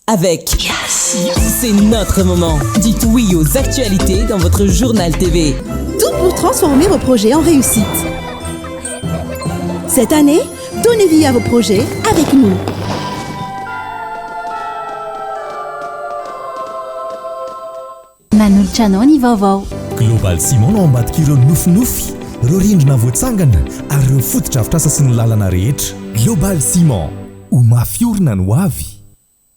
Avec C'est notre moment. Dites oui aux actualités dans votre journal TV. Tout pour transformer vos projets en réussite. Cette année, donnez vie à vos projets avec nous. Manolotra anao ny vaovao. Global Ciment no ao ambadik'ireo nofinofy, ireo rindrina voatsangana ary ireo fotodrafitrasa sy ny lalana rehetra. Global Ciment, ho mafy orina ny ho avy.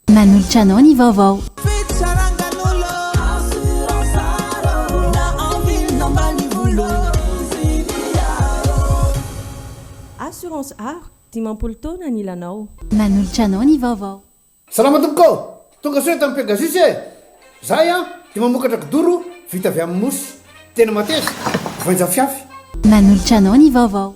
Manolotra anao ny vaovao. Assurance Aro, 50 taona anilanao. Manolotra anao ny vaovao. Salama tompoko ô! Tonga soa eto amin'ny Pegasus e! Zahay an dia mamokatra kidoro vita avy amin'ny mousse. Tena mateza, voainjafiafy. Manolotra anao ny vaovao.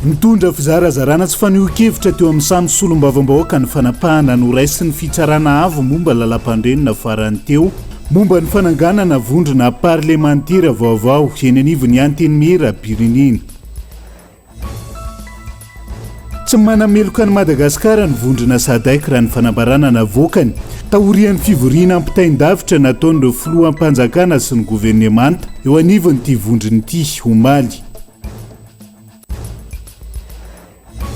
Nitondra fizarazarana sy fanehoan-kevitra teo amin'ny samy solombavambahoaka ny fanapahana noraisin'ny Fitsarana Avo momba ny Lalàmpandrenina farany teo momba ny fananganana vondrona parlemantera vaovao eny anivon'ny Antenimieram-pirenena. Tsy manameloka an'i Madagasikara ny vondrona Sadec raha ny fanambarana navoakany taorian'ny fivoriana ampitain-davitra nataon'ireo filoham-panjakana sy ny governemanta eo anivon'ity vondrona ity omaly.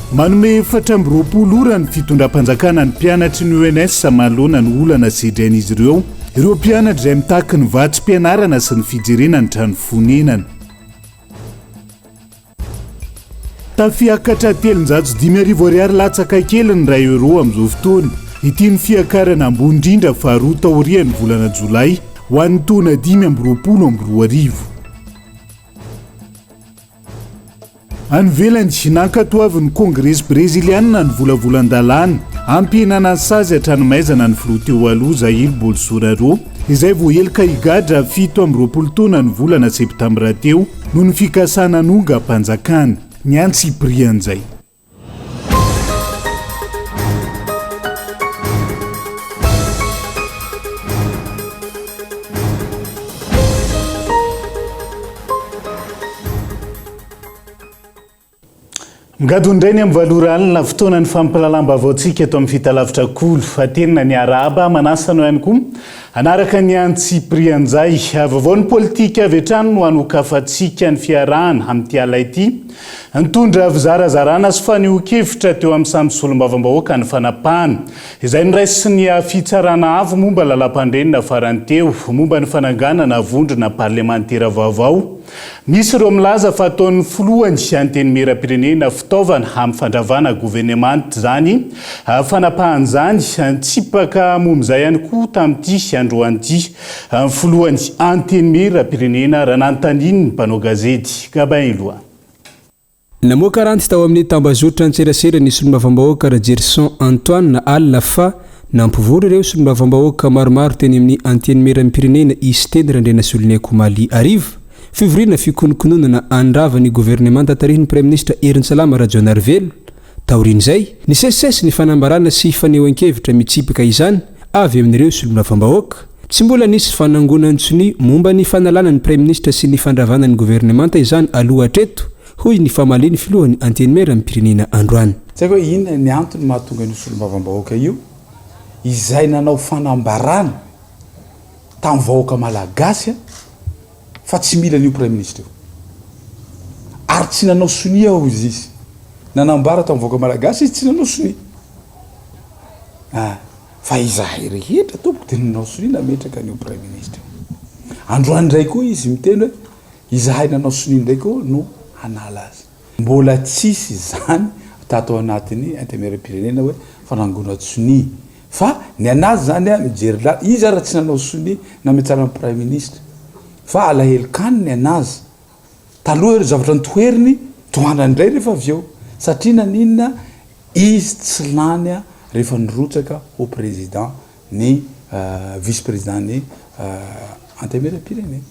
Manome 24 ora ny fitondram-panjakana ny mpianatry ny ENS manoloana ny olana sedrain'izy ireo, ireo mpianatra izay mitaky ny vatsim-pianarana sy ny fijerena ny trano fonenana. Tafiakatra 5300 ariary latsaka kely ny iray euro amin'izao fotoana. Ity ny fiakarana ambony indrindra faharoa taorian'ny volana jolay ho an'ny taona 2025. Any ivelany, nankatoavin'ny Kongresy Breziliana ny volavolan-dalàna hampihenana ny sazy an-tranomaizana ny filoha teo aloha Jair Bolsonaro, izay voaheloka higadra 27 taona ny volana septambra teo noho ny fikasana hanongam-panjakana. Ny antsipirian'izay. Migadona indray ny amin'ny valo ora alina, fotoanan'ny fampilalam-baovaontsika eto amin'ny Fitalavitra Kolo. Fatenina ny arahaba, manasa anao ihany koa hanaraka ny antsipirianjay. Vaovaon'ny politika avy hatrany no hanokafantsika ny fiarahana amin'ity alina ity. Nitondra fizarazarana sy fanehoan-kevitra teo amin'ny samy solombavambahoaka ny fanapahana izay noraisin'ny Fitsarana Avo momba ny Lalàmpandrenina farany teo momba ny fananganana vondrona parlemantera vaovao. Misy ireo milaza fa ataon'ny filohan'ny Antenimierampirenena fitaovana amin'ny fandravana governemanta izany fanapahana izany. Nitsipaka momba izay ihany koa tamin'ity androany ity ny filohan'ny Antenimierampirenena raha nanontanian'ny mpanao gazety Gabin Eloi. Namoaka ranty tao amin'ny tambazotran-tserasera ny solombavambahoaka Rajerison Antoine alina fa nampivory ireo solombavambahoaka maromaro teny amin'ny Antenimierampirenena i Siteny Randrianasoloniaiko omaly hariva. Fivoriana fikonokononana handrava ny governemanta tarihin'ny Praiminisitra Herintsalama Rajaonarivelo. Taorian'izay, nisesisesy ny fanambarana sy fanehoan-kevitra mitsipaka izany avy amin'ireo solombavambahoaka. Tsy mbola nisy fanangonan-tsonia momba ny fanalana ny Praiminisitra sy ny fandravana ny governemanta izany aloha hatreto, hoy ny famalian'ny filohan'ny Antenimierampirenena androany. Tsy haiko hoe inona ny antony mahatonga an'io solombavambahoaka io izay nanao fanambarana tamin'ny vahoaka malagasy fa tsy mila an'io praiminisitra io. Ary tsy nanao sonia hozy izy. Nanambara tamin'ny vahoaka malagasy izy tsy nanao sonia. Ah, fa izahay rehetra tompoko dia nanao sonia nametraka an'io praiminisitra io. Androany indray koa izy miteny hoe izahay nanao sonia indray koa no hanala azy. Mbola tsisy izany tato anatin'ny Antenimierampirenena hoe fanangonan-tsonia. Fa ny anazy zany a mijery la, izy ara tsy nanao sonia nametsaran'ny praiminisitra fa alahelon-kaniny ny anazy, taloha ireo zavatra notoheriny tohanany indray rehefa avy eo satria naninona izy tsy lany a rehefa nirotsaka ho président ny vice président ny antenimierampirenena.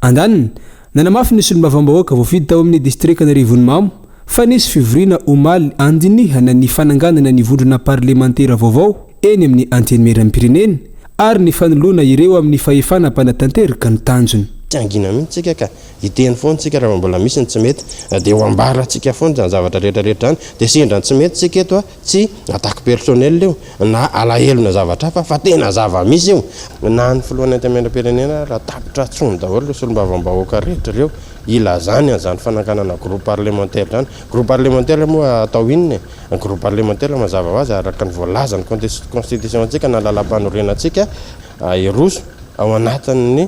Andaniny, nanamafy ny solombavambahoaka voafidy tao amin'ny distrikan'Arivonimamo fa nisy fivoriana omaly handinihana ny fananganana ny vondrona parlemantera vaovao eny amin'ny Antenimierampirenena. ary ny fanoloana ireo amin'ny fahefana mpanatanteraka ny tanjony. Tsy hangina mihitsy tsika ka hiteny foana tsika raha vao mbola misy ny tsy mety dia ho ambarantsika foana izany zavatra rehetra rehetra izany dia sendra ny tsy mety tsika eto a tsy attaque personnelle io na alahelo na zavatra hafa fa tena zava-misy io na ny filohan'ny antenimierampirenena ary raha tapitra atsony daholo ireo solombavambahoaka rehetra ireo hilazany an'izany fananganana groupe parlementaire izany. Groupe parlementaire moa atao inona e? Ny groupe parlementaire mazava ho azy araka ny voalazan'ny constitution-ntsika na lalampanorenantsika hiroso ao anatin'ny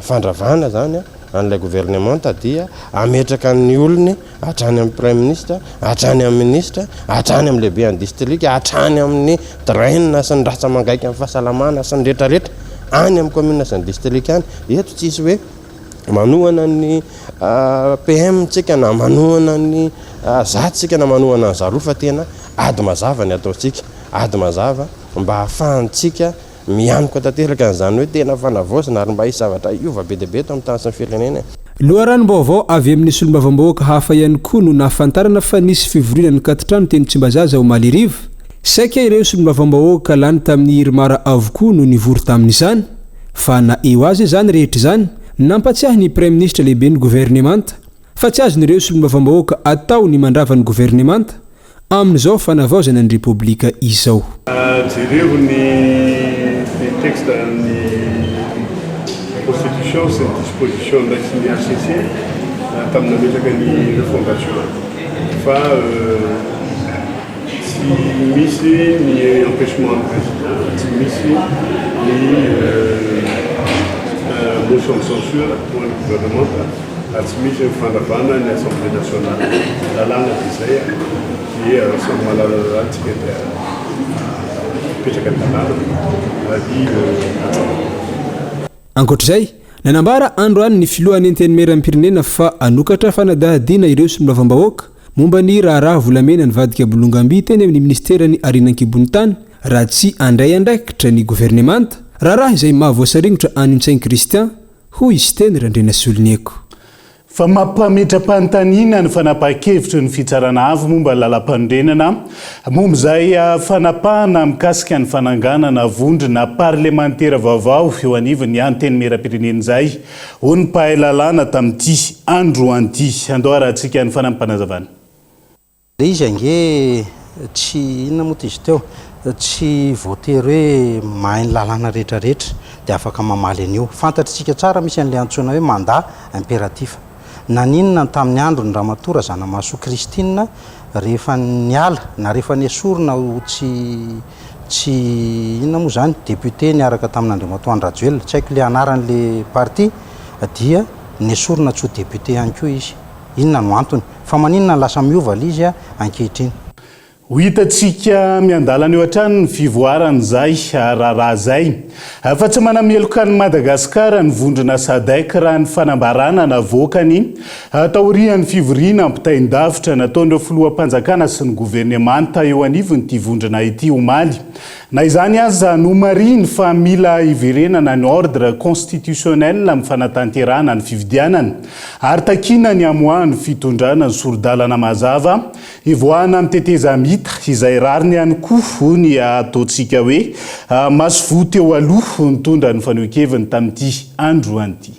fandravana izany an'ilay gouvernemanta dia hametraka ny olony hatrany amin'ny praiminisitra, hatrany amin'ny minisitra, hatrany amin'ny lehiben'ny distrika, hatrany amin'ny drain sy ny ratsa-mangaikan'ny fahasalamana sy ny rehetrarehetra any amin'ny commune sy ny distrika any. Eto tsisy hoe manohana ny PM tsika na manohana ny za tsika na manohana ny zaroa fa tena ady mazava ny ataontsika, ady mazava mba hahafahantsika mianoka tanteraka an'izany hoe tena fanavaozana ary mba hisy zavatra hiova be dia be eto amin'ny tany sy ny firenena e. Loharanom-baovao avy amin'ny solombavambahoaka hafa ihany koa no nahafantarana fa nisy fivoriana nikaton-trano teny Tsimbazaza omaly hariva. Saika ireo solombavambahoaka lany tamin'ny IRMAR avokoa no nivory tamin'izany. Fa na eo aza izany rehetra izany, nampatsiahy ny Praiminisitra lehiben'ny governemanta fa tsy azon'ireo solombavambahoaka atao ny mandrava ny governemanta amin'izao fanavaozana ny Repoblika izao. Jereo ny ny texte ny constitution sy ny disposition ndraisin'ny HCC tamin'ny nametraka ny refondation fa Tsy misy ny empêchement ny président, tsy misy ny motion de censure ho an'ny gouvernemanta ary tsy misy ny fandravana ny assemblée nationale. Lalàna dia izay dia samy mahalala lalàna tsika dia apetraka ny lalàna ary atao. Ankoatra izay, nanambara androany ny filohan'ny Antenimierampirenena fa hanokatra fanadihadiana ireo solombavambahoaka momba ny raharaha volamena nivadika bolongam-by teny amin'ny minisiteran'ny Harena an-kibon'ny tany raha tsy handray andraikitra ny governemanta, raharaha izay mahavoasaringotra an'i Ntsay Christian, hoy i Siteny Randrianasoloniaiko. Fa mampametra-panontaniana ny fanapahan-kevitry ny Fitsarana Avo momba ny Lalampanorenana momba izay fanapahana mikasika ny fananganana vondrona parlemantera vaovao eo anivon'ny Antenimierampirenena izay, hoy ny mpahay lalàna tamin'ity androany ity. Andao harahantsika ny fanampim-panazavana. Le izy ange tsy inona moa izy teo, tsy voatery hoe mahay ny lalàna rehetra rehetra dia afaka mamaly an'io. Fantatr'tsika tsara misy an'le antsoina hoe mandat impératif. Naninona tamin'ny androny Ramatoa Razanamahasoa Christine rehefa niala na rehefa nesorina ho tsy tsy inona moa izany député niaraka tamin'Andriamatoa Andry Rajoelina, tsy haiko le anaran'le parti, dia nesorina tsy ho député ihany koa izy. Inona no antony? Fa maninona no lasa miova ilay izy ankehitriny? Ho hitantsika miandalana eo hatrany ny fivoaran'izay raharaha izay. Fa tsy manameloka an'i Madagasikara ny vondrona Sadec raha ny fanambarana navoakany taorian'ny fivoriana ampitain-davitra nataon'ireo filoham-panjakana sy ny governemanta eo anivon'ity vondrona ity omaly. Na izany aza, nomarihiny fa mila hiverenana ny ordre constitutionnel amin'ny fanatanterahana ny fifidianana. Ary takiana ny hamoahan'ny fitondrana ny sori-dalana mazava hivoahana amin'ny tetezamita, izay rariny ihany koa, hoy ny ataontsika hoe masoivoho teo aloha nitondra ny fanehoan-keviny tamin'ity androany ity.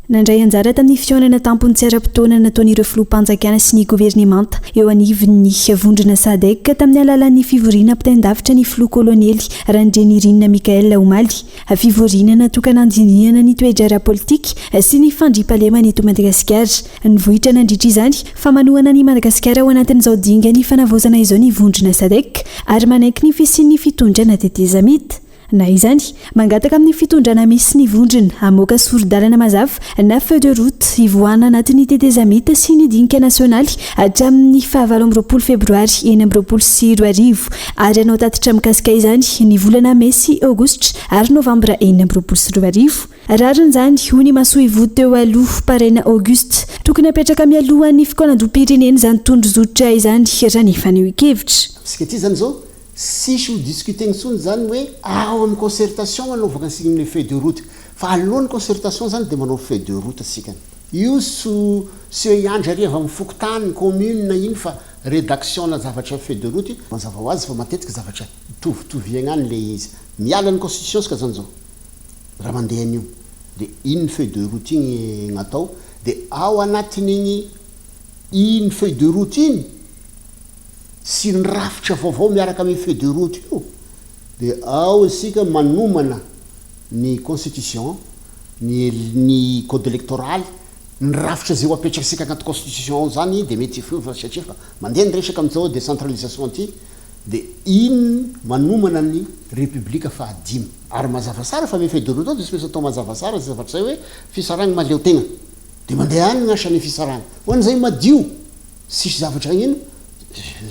Nandray anjara tamin'ny fihaonana tampony tsy ara-potoana nataon'ireo filoham-panjakana sy ny governemanta eo anivon'ny vondrona Sadec tamin'ny alalan'ny fivoriana ampitain-davitra ny filoha kolonely Randrianirina Michaël omaly. Fivoriana natokana handinihana ny toe-draharaha politika sy ny fandriampahalemana eto Madagasikara. Nivoitra nandritra izany fa manohana an'i Madagasikara ao anatin'izao dingan'ny fanavaozana izao ny vondrona Sadec ary manaiky ny fisian'ny fitondrana tetezamita. Na izany, mangataka amin'ny fitondrana misy ny vondrona hamoaka sori-dalana mazava na feuille de route hivoahana anatin'ny tetezamita sy ny dinika nasionaly hatramin'ny faha 28 febroary 2026 ary hanao tatitra mikasika izany ny volana mey sy aogositra ary novambra 2026. Rariny izany, hoy ny masoivoho teo aloha, Paraina Auguste. Tokony hapetraka mialohan'ny fikaonandoham-pirenena izany tondrozotra izany, raha ny fanehoan-kevitra. Isika aty zany zao tsisy ho discuter intsony zany hoe ao amin'ny concertation anaovana an'le feuille de route fa alohan'ny concertation zany de manao feuille de route asikany. Io tsy tsy hoe hiandry ary avy amin'ny fokontany, commune iny fa. Rédaction-na zavatra feuille de route, mazava ho azy fa matetika zavatra mitovitovy ihany le izy. Miala ny constitution sika zany zao raha mandeha an'io de iny feuille de route igny gn'atao de ao anatin'igny iny feuille de route iny sy ny rafitra vaovao miaraka amin'io feuille de route io de ao isika manomana ny constitution, ny ny code électoral, ny rafitra izay ho apetrakisika agnaty constitution ao zany de mety hiova satria efa mandeha ny resaka amin'izao décentralisation ty de iny manomana ny république fahadimy. Ary mazava tsara fa amy feuille de route ao de tsy maintsy atao mazava tsara zay zavatra zay hoe fisaragna mahaleo tegna de mandeha any gn'asan'ny fisaragna ho an'izay madio tsisy zavatra hagnino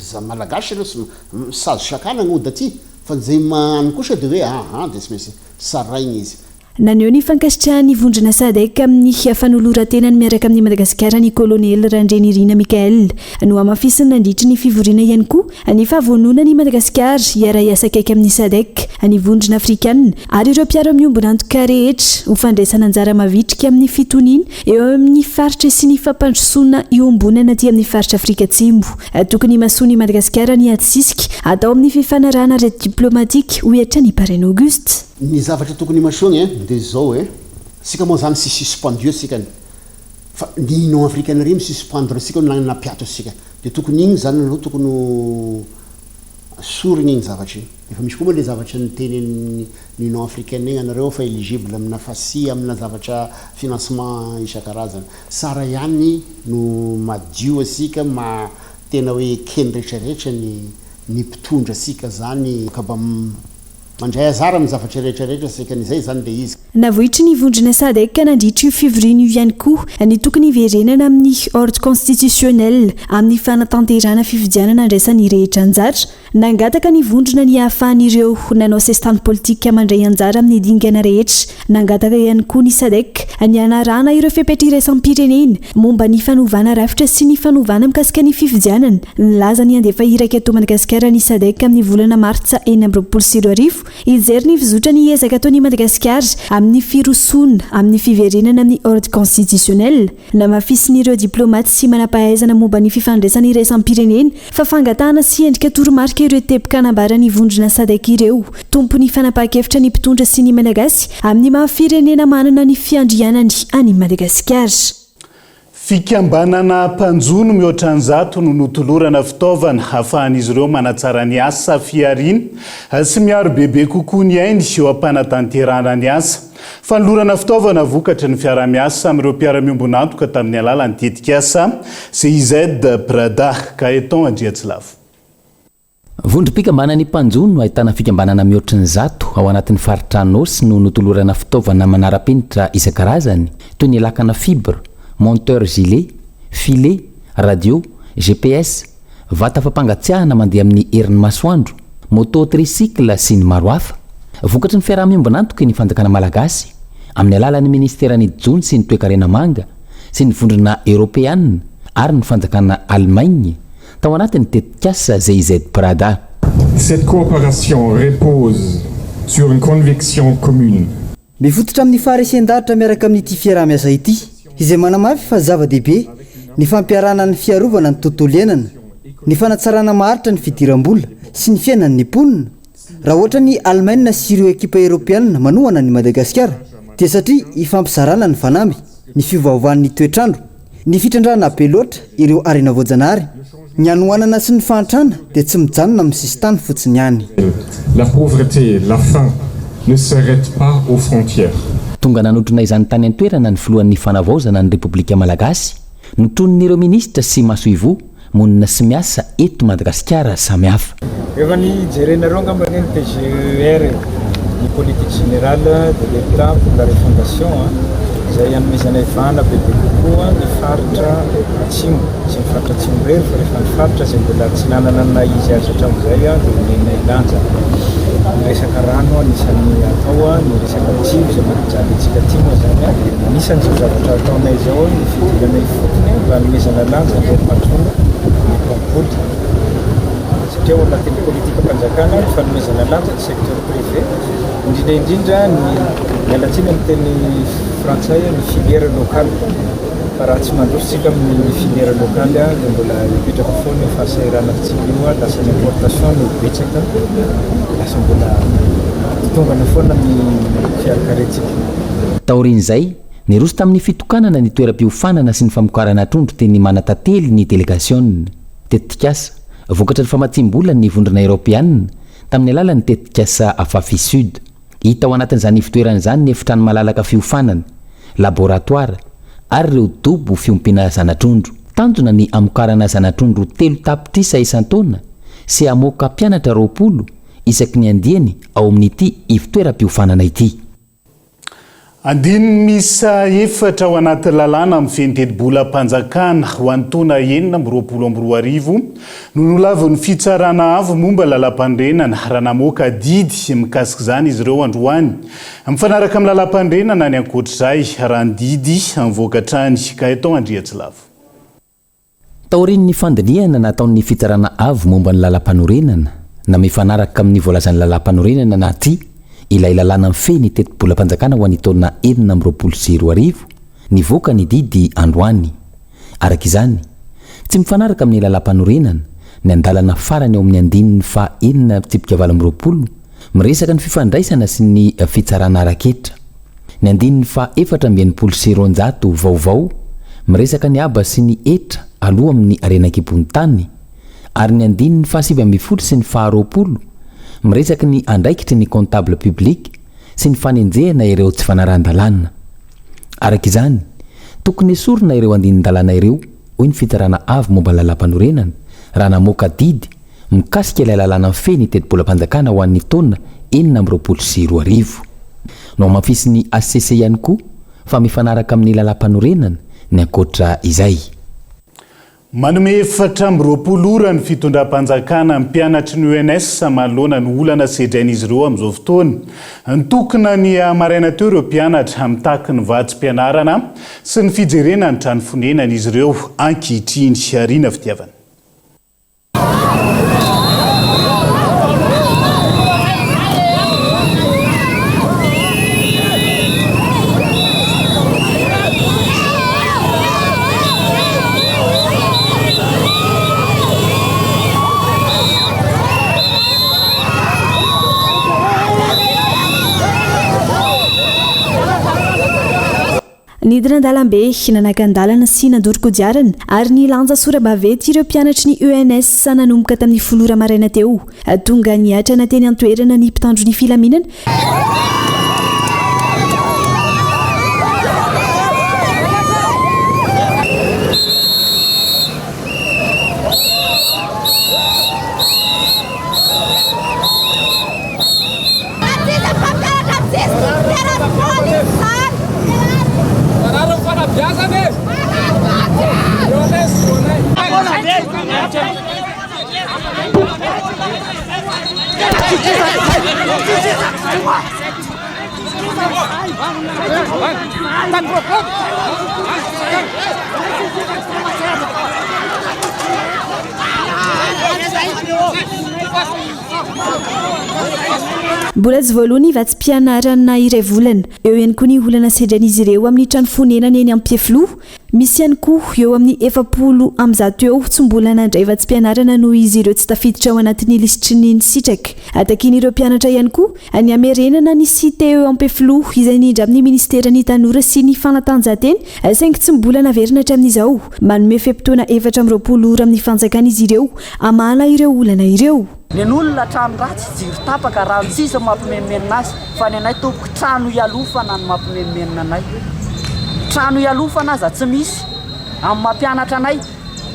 za malagasy aloha tsy sazo sakana gn'ody aty fa zay magnano kosa de hoe aha de tsy maintsy saraigna izy. Naneho ny fankasitrahan'ny vondrona Sadc amin'ny fanoloran-tenany miaraka amin'i Madagasikara ny Kolonely Randrianirina Michaël. Nohamafisiny nandritry ny fivoriana ihany koa ny fahavononan'i Madagasikara hiara-hiasa akaiky amin'ny Sadc, ny Vondrona Afrikanina ary ireo mpiara-miombon'antoka rehetra ho fandraisana anjara mavitrika amin'ny fitoniana eo amin'ny faritra sy ny fampandrosoana iombonana aty amin'ny faritra Afrika Atsimo. Tokony himasoan'i Madagasikara ny ady sisika atao amin'ny fifanarahana ara-diplomatika, hoy hatrany i Paraina Auguste. Ny zavatra tokony himasoagna e de zao e, sika moa zany tsy suspendu asika ny fa ny union africaine reny mi-suspendre asika na nampiato asika de tokony igny zany aloha tokony ho sorigny igny zavatra igny, efa misy koa moa le zavatra niteneniny ny union africaine igny anareo efa eligible amina FACI amina zavatra financement isan-karazany, tsara ihany no madio asika ma tena hoe ekeny retraretra ny ny mpitondra asika zany ka mba Mandray azara amin'ny zavatra rehetra rehetra saika ny izay izany ilay izy. Navoitry ny vondrona Sadc nandritra io fivoriana io ihany koa ny tokony hiverenana amin'ny ordre constitutionnel amin'ny fanatanterahana fifidianana andraisan'ny rehetra anjara. Nangataka ny vondrona ny hahafahan'ireo nanao sesitany politika mandray anjara amin'ny dingana rehetra. Nangataka ihany koa ny Sadc ny hanarahana ireo fepetra iraisam-pirenena momba ny fanovana rafitra sy ny fanovana mikasika ny fifidianana. Nilaza ny handefa iraka eto Madagasikara ny Sadec amin'ny volana martsa 2026 hijery ny fizotra ny ezaka ataon'i Madagasikara amin'ny firosoana amin'ny fiverenana amin'ny ordre constitutionnel. Namafisin'ireo diplaomaty sy manam-pahaizana momba ny fifandraisana iraisam-pirenena fa fangatahana sy endrika toromarika ireo teboka nambaran'ny vondrona Sadec ireo. Tompon'ny fanapahan-kevitra ny mpitondra sy ny Malagasy amin'ny maha firenena manana ny fiandrianany an'i Madagasikara. Fikambanana mpanjono mihoatra ny zato no notolorana fitaovana hahafahan'izy ireo manatsara ny asa fihariana sy miaro bebe kokoa ny ainy eo am-panatanterahana ny asa. Fanolorana fitaovana vokatry ny fiaraha-miasa amin'ireo mpiara-miombon'antoka tamin'ny alalan'ny tetikasa GIZ Prada. Gaëtan Andriatsilavo. Vondrom-pikambanan'ny mpanjono ahitana fikambanana mihoatry ny zato ao anatin'ny faritra Anôsy no notolorana fitaovana manara-penitra isan-karazany toy ny lakana fibre, monteur gilet, filet, radio, gps, vata fampangatsiahana mandeha amin'ny herin'ny masoandro, moto tricycle sy ny maro hafa. Vokatry ny fiaraha-miombon'antoky ny fanjakana malagasy amin'ny alalan'ny minisiteran'ny jono sy ny toekarena manga sy ny vondrona eoropeanina ary ny fanjakana Allemagne tao anatin'ny tetikasa GIZ Prada. Cette coopération repose sur une conviction commune. Mifototra amin'ny faharesen-dahatra miaraka amin'ity fiaraha-miasa ity, izay manamafy fa zava-dehibe ny fampiharana ny fiarovana ny tontolo iainana, ny fanatsarana maharitra ny fidiram-bola sy ny fiainan'ny mponina. Raha ohatra ny Alemaina sy ireo ekipa Eoropeanina manohana an'i Madagasikara dia satria ifampizarana ny fanamby, ny fiovaovan'ny toetr'andro, ny fitrandrahana be loatra ireo harena voajanahary, ny hanoanana sy ny fahantrana dia tsy mijanona amin'ny sisintany fotsiny ihany. La pauvreté, la faim ne s'arrêtent pas aux frontières. Tonga nanotrona izany tany an-toerana ny filohan'ny Fanavaozana ny Repoblika Malagasy, notronin'ireo minisitra sy masoivoho, monina sy miasa eto Madagasikara samy hafa. Efa nijerenareo angamba anie ny PGER e, ny politique générale de l'Etat pour la refondation izay hanomezanay vahana bebe kokoa ny faritra atsimo, tsy ny faritra atsimo irery fa rehefa ny faritra izay mbola tsy nanana ny naha izy azy hatramin'izay dia omenay lanja. Ny resaka rano anisan'ny atao, ny resaka jiro izay mampijaly antsika aty moa izany, anisan'izao zavatra ataonay izao ny fidirana ifotony mba hanomezana lanja ny fampandrosoana ny mpamboly satria ao anatin'ny politikam-panjakana ny fanomezana lanja ny secteur privé, indrindra indrindra ny, miala tsiny amin'ny teny frantsay, ny filière locale. Fa raha tsy mandroso tsika amin'ny filière locale dia mbola hipetraka foana io fahasahiranantsika io, lasa ny importation no betsaka, lasa mbola tongana foana ny fiarikarentsika. Taorian'izay, niroso tamin'ny fitokanana ny toeram-piofanana sy ny famokarana trondro teny Manatantely ny delegasiona. Tetikasa, vokatry ny famatsiam-bolan'ny Vondrona Eoropeanina tamin'ny alalan'ny tetikasa Afafi Sud. Hita ao anatin'izany ivotoerana izany ny efitrano malalaka fiofanana, laboratoara, ary ireo dobo fiompiana zana-trondro. Tanjona ny hamokarana zana-trondro 3 tapitrisa isan-taona sy hamoaka mpianatra 20 isaky ny andiany ao amin'ity ivotoeram-piofanana ity. Andininy miisa efatra ao anaty lalàna mifehy ny tetibolam-panjakana ho an'ny taona 2026 no nolavin'ny Fitsarana Avo momba ny Lalàmpanorenana raha namoaka didy mikasika izany izy ireo androany. Mifanaraka amin'ny Lalàmpanorenana ny ankoatr'izay raha ny didy mivoaka hatrany. Gaëtan Andriatsilavo. Taorian'ny fandinihana nataon'ny Fitsarana Avo momba ny Lalàmpanorenana, na mifanaraka amin'ny voalazan'ny Lalàmpanorenana na tsia, ilay lalàna mifehy ny tetibolam-panjakana ho an'ny taona 2026, nivoaka ny didy androany. Araka izany, tsy mifanaraka amin'ny Lalàmpanorenana, ny andalana farany ao amin'ny andininy faha enina tsipika 28, miresaka ny fifandraisana sy ny fitsarana ara-ketra. Ny andininy faha 264 vaovao, miresaka ny haba sy ny hetra aloa amin'ny harena an-kibon'ny tany, ary ny andininy faha 19 sy ny faha 20, miresaky ny andraikitry ny comptable public sy ny fanenjehana ireo tsy fanarahan-dalàna. Araka izany, tokony esorina ireo andinin-dalàna ireo, hoy ny Fitsarana Avo momba ny Lalàmpanorenana, raha namoaka didy mikasika ilay lalàna mifehy ny tetibolam-panjakana ho an'ny taona 2026. Nohamafisin'ny hcc ihany koa fa mifanaraka amin'ny lalàmpanorenana ny ankoatra izay. Manome 24 ora ny fitondram-panjakana ny mpianatry ny ENS manoloana ny olana sedrain'izy ireo amin'izao fotoana. Nitokona ny maraina teo ireo mpianatra mitaky ny vatsim-pianarana sy ny fijerena ny trano fonenan'izy ireo ankehitriny. Rina Fitiavana. Nidina an-dalambe, nanakan-dalana sy nandoro kodiarana ary nilanja sora-baventy ireo mpianatry ny ENS nanomboka tamin'ny folo ora maraina teo. Tonga niatrana teny an-toerana ny mpitandro ny filaminana. Mbola tsy voaloa ny vatsim-pianarana iray volana. Eo ihany koa ny olana sedrain'izy ireo amin'ny trano fonenana eny Ampefiloha. Misy ihany koa eo amin'ny 140 eo tsy mbola nandray vatsim-pianarana noho izy ireo tsy tafiditra ao anatin'ny lisitry ny nisitraka. Takian'ireo mpianatra ihany koa ny hamerenana ny cite eo Ampefiloha izay nindramin'ny minisiteran'ny Tanora sy ny Fanatanjahantena saingy tsy mbola naverina hatramin'izao. Manome fe-potoana 24 ora amin'ny fanjakana izy ireo hamahana ireo olana ireo. Nen'olona trano ratsy, jiro tapaka, rano tsisy no mampimenomenona azy, fa ny anay tompoko trano hialofana no mampimenomenona anay. Trano hialofana aza tsy misy amin'ny maha mpianatra anay.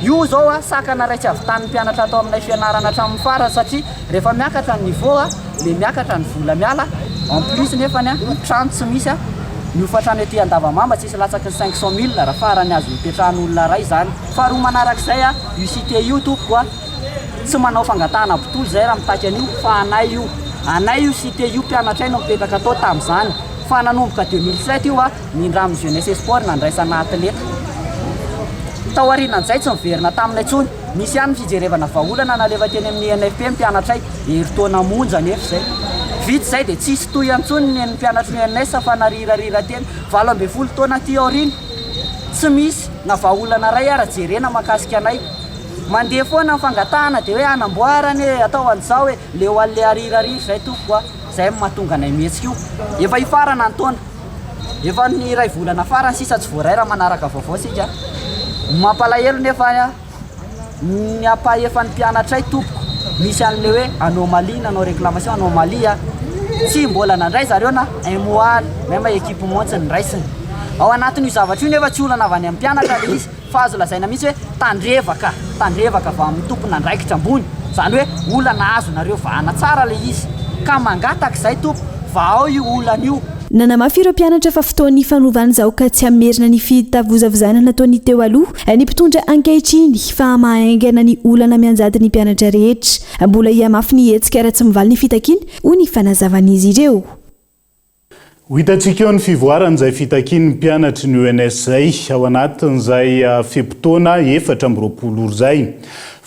Io izao a, sakana iray tsy ahavitan'ny mpianatra ato aminay fianarana hatramin'ny farany satria rehefa miakatra ny niveau a, le miakatra ny vola miala, en plus nefany a, ny trano tsy misy a, ny hofantrano ety Andavamamba tsisy latsaky ny 500 mille raha farany azo hipetrahan'olona iray izany. Faharoa manarak'izay a, io cité io tompoko a, Tsy manao fangatahana mpitory izay raha mitaky an'io fa anay io. Anay io cité io mpianatray no mipetraka tao tamin'izany. Fa nanomboka 2007 io a, nindramin'ny jeunesse et sport nandraisana atleta. Tao aorianan'izay tsy niverina taminay intsony. Nisy ihany ny fijerevana vahaolana nalefa teny amin'ny INFP ny mpianatray. Herintaona monja anefa izay. Vita izay dia tsisy tohiny intsony ny an'ny mpianatry ny ENS fa narirarira teny. 18 taona aty aoriana, tsy misy. Na vahaolana iray ara jerena mahakasika anay. Mandeha foana ny fangatahana dia hoe hanamboarana e, atao an'izao e, leo an'le arirariry izay tompoko a, izay no mahatonga anay mihetsika io. Efa hifarana ny taona, efa ny iray volana farany sisa tsy voaray raha manaraka vaovao isika. Ny mampalahelo nefa a, ny ampahefan'ny mpianatray tompoko misy an'le hoe anomalie, nanao réclamation anomalie a, tsy mbola nandray zareo na un mois même équipement tsy noraisiny. Ao anatin'io zavatra io nefa tsy olana avy any amin'ny mpianatra le izy. Fa azo lazaina mihitsy hoe tandrevaka, tandrevaka avy amin'ny tompon'andraikitra ambony. Izany hoe olana azonareo vahana tsara ilay izy. Ka mangataka izay tompoko, vahao io olana io. Nanamafy ireo mpianatra fa fotoan'ny fanovana izao ka tsy hamerina ny fitavozavozana nataon'ny teo aloha ny mpitondra ankehitriny fa hamaha haingana ny olana mianjady ny mpianatra rehetra. Mbola hihamafy ny hetsika raha tsy mivaly ny fitakiana, hoy ny fanazavan'izy ireo. Ho hitantsika eo ny fivoaran'izay fitakian'ny mpianatry ny ENS izay ao anatin'izay fe-potoana 24 ora izay.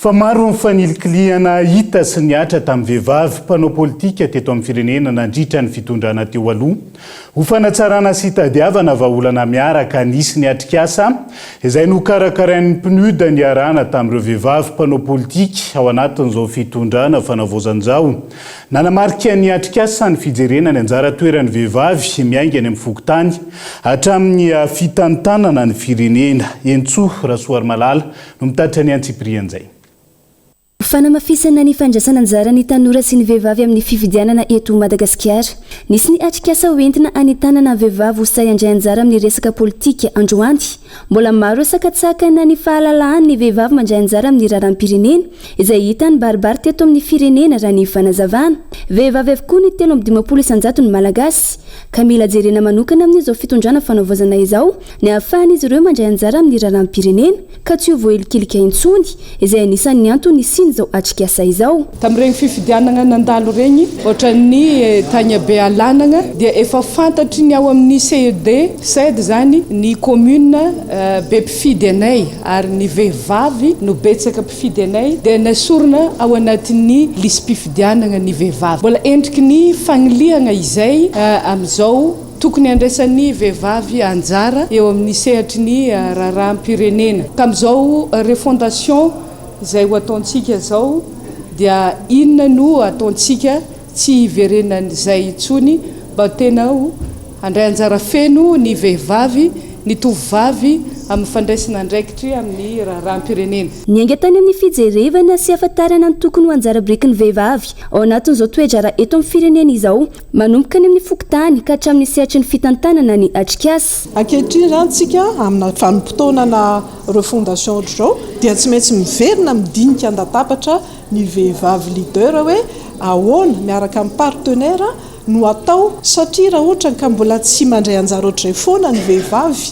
Fa maro ny fanilikilihana hita sy nihatra tamin'ny vehivavy mpanao politika teto amin'ny firenena nandritra ny fitondrana teo aloha. Ho fanatsarana sy hitadiavana vahaolana miaraka, nisy ny atrikasa izay nokarakarain'ny PNUD niarahana tamin'ireo vehivavy mpanao politika ao anatin'izao fitondrana fanavaozana izao. Nanamarika ny atrikasa ny fijerena ny anjara toeran'ny vehivavy miainga any amin'ny fokontany hatramin'ny fitantanana ny firenena. Entsoa Rasoarimalala no mitatitra ny antsipirian'izay. Fanamafisana ny fandraisana anjara ny tanora sy ny vehivavy amin'ny fifidianana eto Madagasikara. Nisy ny atrikasa hoentina hanentanana vehivavy ho sahy handray anjara amin'ny resaka politika androany. Mbola maro ireo sakantsakana ny fahalalahan'ny vehivavy mandray anjara amin'ny raharaham-pirenena, izay hita nibaribary teto amin'ny firenena raha ny fanazavana. Vehivavy avokoa ny 53 isan-jaton'ny Malagasy, ka mila jerena manokana amin'izao fitondrana fanavaozana izao ny ahafahan'izy ireo mandray anjara amin'ny raharaham-pirenena, ka tsy ho voahilikilika intsony, izay anisan'ny antony nisian'izao atrikasa izao. Tamin'ireny fifidianana nandalo ireny, ohatran'ny tany Bealanana dia efa fantatry ny ao amin'ny CED, ced izany, ny commune be mpifidy anay ary ny vehivavy no betsaka mpifidy anay dia nesorina ao anatin'ny lisi-pifidianana ny vehivavy. Mbola endriky ny fanilihana izay amin'izao tokony handraisan'ny vehivavy anjara eo amin'ny sehatry ny raharaham-pirenena. Ka amin'izao refondation Izay ho ataontsika izao dia inona no ataontsika tsy hiverenan'izay intsony mba tena ho handray anjara feno ny vehivavy, ny tovovavy amin'ny fandraisana andraikitry amin'ny raharaham-pirenena. Niainga tany amin'ny fijerevana sy hafantarana ny tokony ho anjara birikin'ny vehivavy ao anatin'izao toe-draharaha eto amin'ny firenena izao, manomboka any amin'ny fokontany ka hatramin'ny sehatry ny fitantanana ny atrikasa. Ankehitriny izany isika amina vanim-potoanana Refondation ohatr'izao dia tsy maintsy miverina midinika an-databatra ny vehivavy leader hoe ahoana miaraka amin'ny partenaire no atao satria raha ohatra ka mbola tsy mandray anjara ohatr'izay foana ny vehivavy,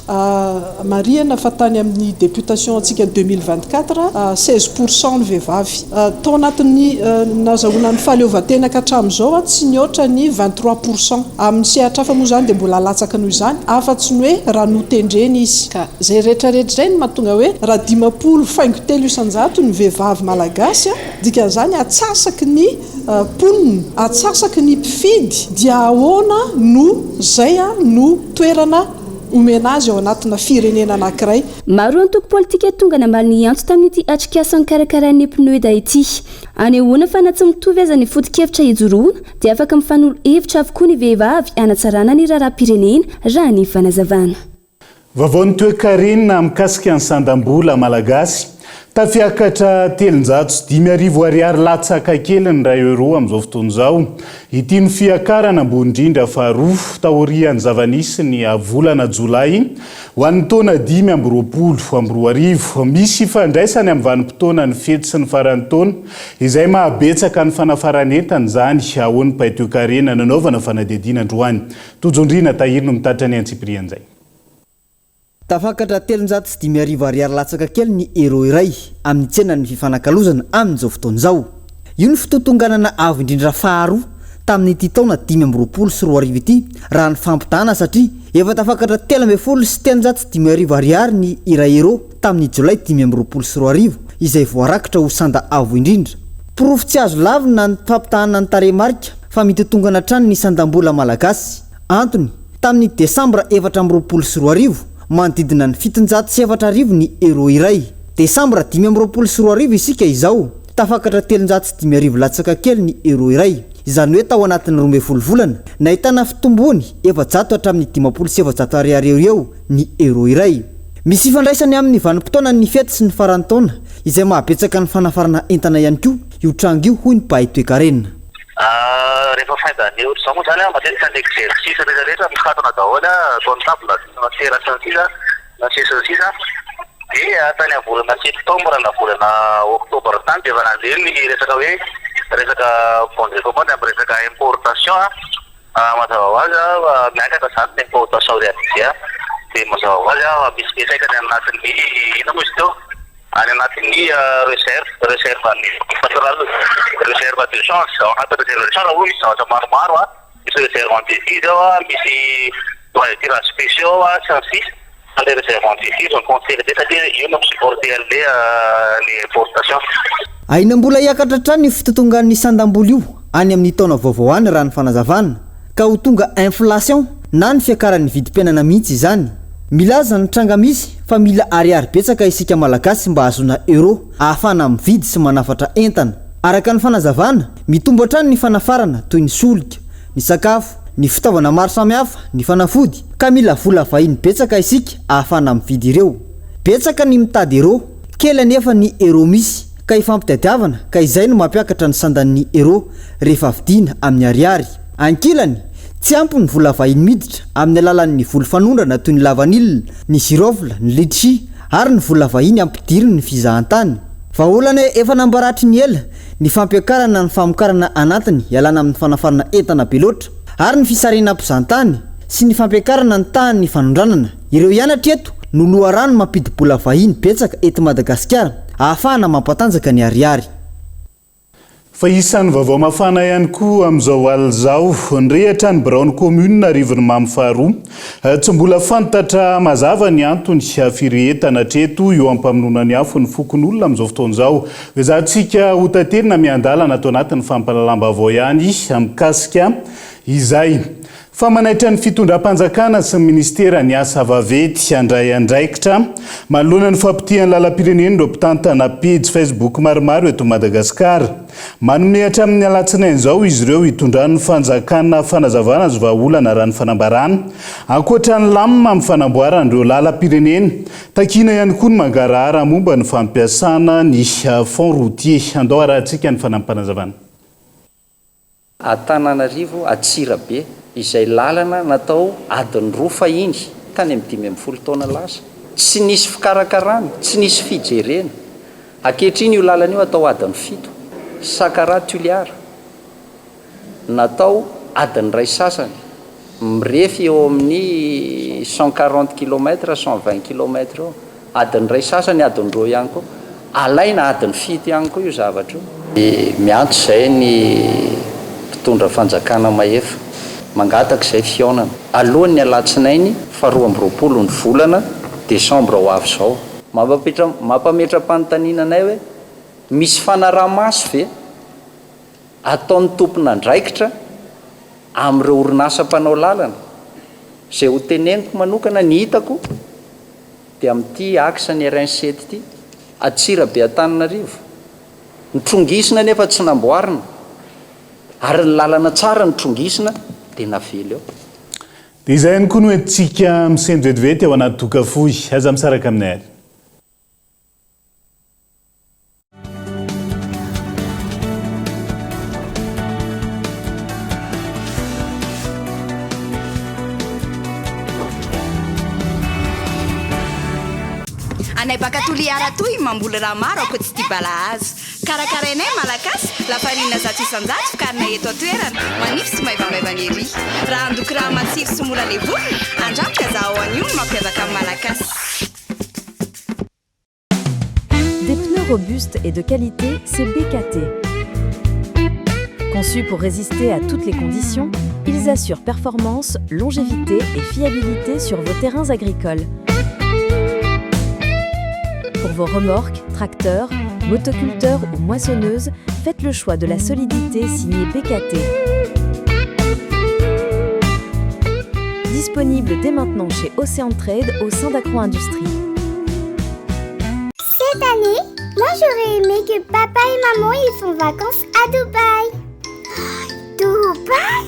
marihana fa tany amin'ny députation antsika 2024, 16 pour cent ny vehivavy. Tao anatin'ny nazahoana ny fahaleovantena ka hatramin'izao tsy nihoatra ny 23 pour cent. Amin'ny sehatra hafa moa izany dia mbola latsaka noho izany afa-tsy ny hoe raha notendrena izy. Ka izay rehetra rehetra izay no mahatonga hoe raha 50,3 isan-jato ny vehivavy malagasy, dikan'izany atsasaky ny mponina, atsasaky ny mpifidy, dia ahoana no izay no toerana omena azy ao anatina firenena anankiray. Maro ireo antoko politika tonga namaly ny antso tamin'ity atrikasa nokarakarain'ny PNUD ity. Anehoana fa na tsy mitovy aza ny foto-kevitra ijoroana dia afaka mifanolo hevitra avokoa ny vehivavy hanatsarana ny raharaham-pirenena, raha ny fanazavana. Vaovaon'ny toekarena mikasika ny sandam-bola malagasy. Tafiakatra 5300 ariary latsaka kely ny iray euro amin'izao fotoana izao. Ity no fiakarana ambony indrindra faharoa taorian'ny zava-nisy ny volana jolay ho an'ny taona 2025. Misy ifandraisany amin'ny vanim-potoanan'ny fety sy ny faran'ny taona izay mahabetsaka ny fanafaran'entana izany, hoy ny mpahay toekarena nanaovana fanadihadiana androany. Tojo Ndriana Tahiry no mitatitra ny antsipirian'izay. Tafakatra 5300 ariary latsaka kely ny euro iray amin'ny tsenan'ny fifanakalozana amin'izao fotoana izao. Io ny fitotonganana avo indrindra faharoa tamin'ity taona 2025 ity raha ny fampitahana satria efa tafakatra 313 ariary ny iray euro tamin'ny jolay 2025 izay voarakitra ho sanda avo indrindra. Porofo tsy azo lavina ny fampitahana ny tarehimarika fa mitotongana hatrany ny sandam-bola malagasy. Antony, tamin'ny desambra 2024, Manodidina ny 4700 ny euro iray. Desambra 2025 isika izao, tafakatra 5300 latsaka kely ny euro iray. Izany hoe tao anatin'ny 12 volana, nahitana fitombony 400 hatramin'ny 450 ariary eo ho eo ny euro iray. Misy ifandraisany amin'ny vanim-potoanan'ny fety sy ny faran'ny taona, izay mahabetsaka ny fanafarana entana ihany koa io tranga io hoy ny mpahay toekarena. Rehefa fin d'année ohatr'izao moa izany an, matetika ny exercice rehetra rehetra mikatona daholo an, atao ny table na sera sy ny sisa na sy ny sisa dia tany amin'ny volana septembre na volana octobre tany dia efa nandeha ny resaka hoe resaka bon de commande amin'ny resaka importation an, mazava ho azy an, miakatra izany ny importation réalisée an, dia mazava ho azy an, misy fiantraikany any anatin'ny inona moa izy teo? Any anatin'ny reserve, reserve an'ny banque centrale, reserve de change, ao anatin'ny reserve de change moa misy zavatra maromaro an, misy reserve en devise ao an, misy droit de tirage spéciaux ao an, sy ny sisa, fa ilay reserve en devise no consolidé satria io no mi-supporter an'ilay le importation. Ahiana mbola hiakatra hatrany io fitotongan'ny sandam-bola io any amin'ny taona vaovao any raha ny fanazavana, ka ho tonga inflation na ny fiakaran'ny vidim-piainana mihitsy izany. Milaza ny tranga misy fa mila ariary betsaka isika Malagasy mba hahazoana euro ahafahana mividy sy manafatra entana. Araka ny fanazavana, mitombo hatrany ny fanafarana toy ny solika, ny sakafo, ny fitaovana maro samihafa, ny fanafody, ka mila vola vahiny betsaka isika ahafahana mividy ireo. Betsaka ny mitady euro, kely anefa ny euro misy ka ifampitadiavana ka izay no mampiakatra ny sandan'ny euro rehefa vidiana amin'ny ariary. Ankilany, tsy ampy ny vola vahiny miditra amin'ny alalan'ny voly fanondrana toy ny lavanila, ny girofle, ny litchi ary ny vola vahiny ampidirin'ny fizahantany. Vahaolana efa nambara hatry ny ela ny fampiakarana ny famokarana anatiny hialana amin'ny fanafarana entana be loatra ary ny fisarihana mpizahantany sy ny fampiakarana ny tahan'ny fanondranana. Ireo ihany hatreto no loharano mampidi-bola vahiny betsaka eto Madagasikara ahafahana mampatanjaka ny ariary. Fa isan'ny vaovao mafana ihany koa amin'izao alina izao, nirehatra ny biraon'ny kaominina Arivonimamo faharoa. Tsy mbola fantatra mazava ny antony firehetana hatreto eo am-pamonoana ny afo ny fokonolona amin'izao fotoana izao. Ezahantsika hotaterina miandalana ato anatin'ny fampahalalam-baovao ihany mikasika izay. Fa manaitra ny fitondram-panjakana sy ny minisitera ny asa vaventy handray andraikitra manoloana ny fahapotehan'ny lalam-pirenena ireo mpitantana pejy Facebook maromaro eto Madagasikara. Manome hatramin'ny alatsinainy izao izy ireo hitondran'ny fanjakana fanazavana sy vahaolana raha ny fanambarana. Ankoatra ny lamina amin'ny fanamboarana ireo lalam-pirenena, takiana ihany koa ny mangarahara momba ny fampiasana ny fonds routier. Andao harahantsika ny fanampin'panazavana. Antananarivo, Antsirabe, izay lalana natao adiny roa fahiny, tany amin'ny 15 taona lasa. Tsy nisy fikarakarana, tsy nisy fijerena. Ankehitriny io lalana io atao adiny fito. Sakaraha Toliara, natao adiny iray sasany. Mirefy eo amin'ny 140 kilomètres, 120 kilomètres eo. Adiny iray sasany, adiny roa ihany koa. Alaina adiny fito ihany koa io zavatra io. Miantso izay ny mpitondra fanjakana mahefa. Mangataka izay fihaonana. Alohan'ny alatsinainy faha 22 ny volana desambra ho avy izao. Mampametra-panontaniana anay hoe misy fanaraha-maso ve ataon'ny tompon'andraikitra amin'ireo orinasa mpanao lalana? Izay ho teneniko manokana ny hitako dia amin'ity axe ny RN sept ity, Antsirabe Antananarivo, nitrongisina nefa tsy namboarina, ary ny lalana tsara nitrongisina dia navela eo. Dia izay ihany koa no entintsika misento vetivety ao anaty doka fohy. Aza misaraka aminay ary. Anay baka Toliara toy mamboly raha maro ankoatsy ity balahazo. Karakarainay Malagasy, lafarinina 100% vokarina eto an-toerana, manify sy maivamaivana ery. Raha handoko raha matsiro sy mora levonina, andramo ka zahao anio ny mampiavaka ny Malagasy. Des pneus robustes et de qualité, c'est BKT. Conçus pour résister à toutes les conditions, ils assurent performance, longévité et fiabilité sur vos terrains agricoles. Pour vos remorques, tracteurs, motoculteurs ou moissonneuses, faites le choix de la solidité signée BKT. Disponible dès maintenant chez Océan Trade au sein d'Acro Industrie. Cette année, moi j'aurais aimé que papa et maman ils font vacances à Dubaï. Dubaï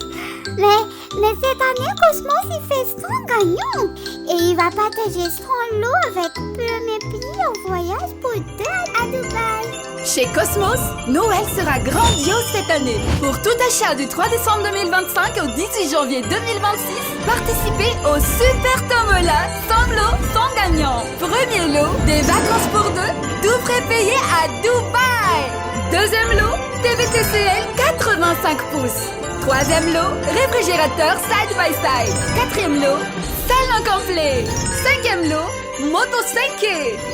Mais, mais cette année, Cosmos il fait son gagnant et il va partager son lot avec premier pays en voyage pour deux à Dubaï. Chez Cosmos, Noël sera grandiose cette année. Pour tout achat du 3 décembre 2025 au 18 janvier 2026, participez au Super Tombola sans lot, sans gagnant. Premier lot, des vacances pour deux, tout frais payé à Dubaï. Deuxième lot, TVTCL 85 pouces. Troisième lot, réfrigérateur side by side. Quatrième lot, salon complet. Cinquième lot, moto 5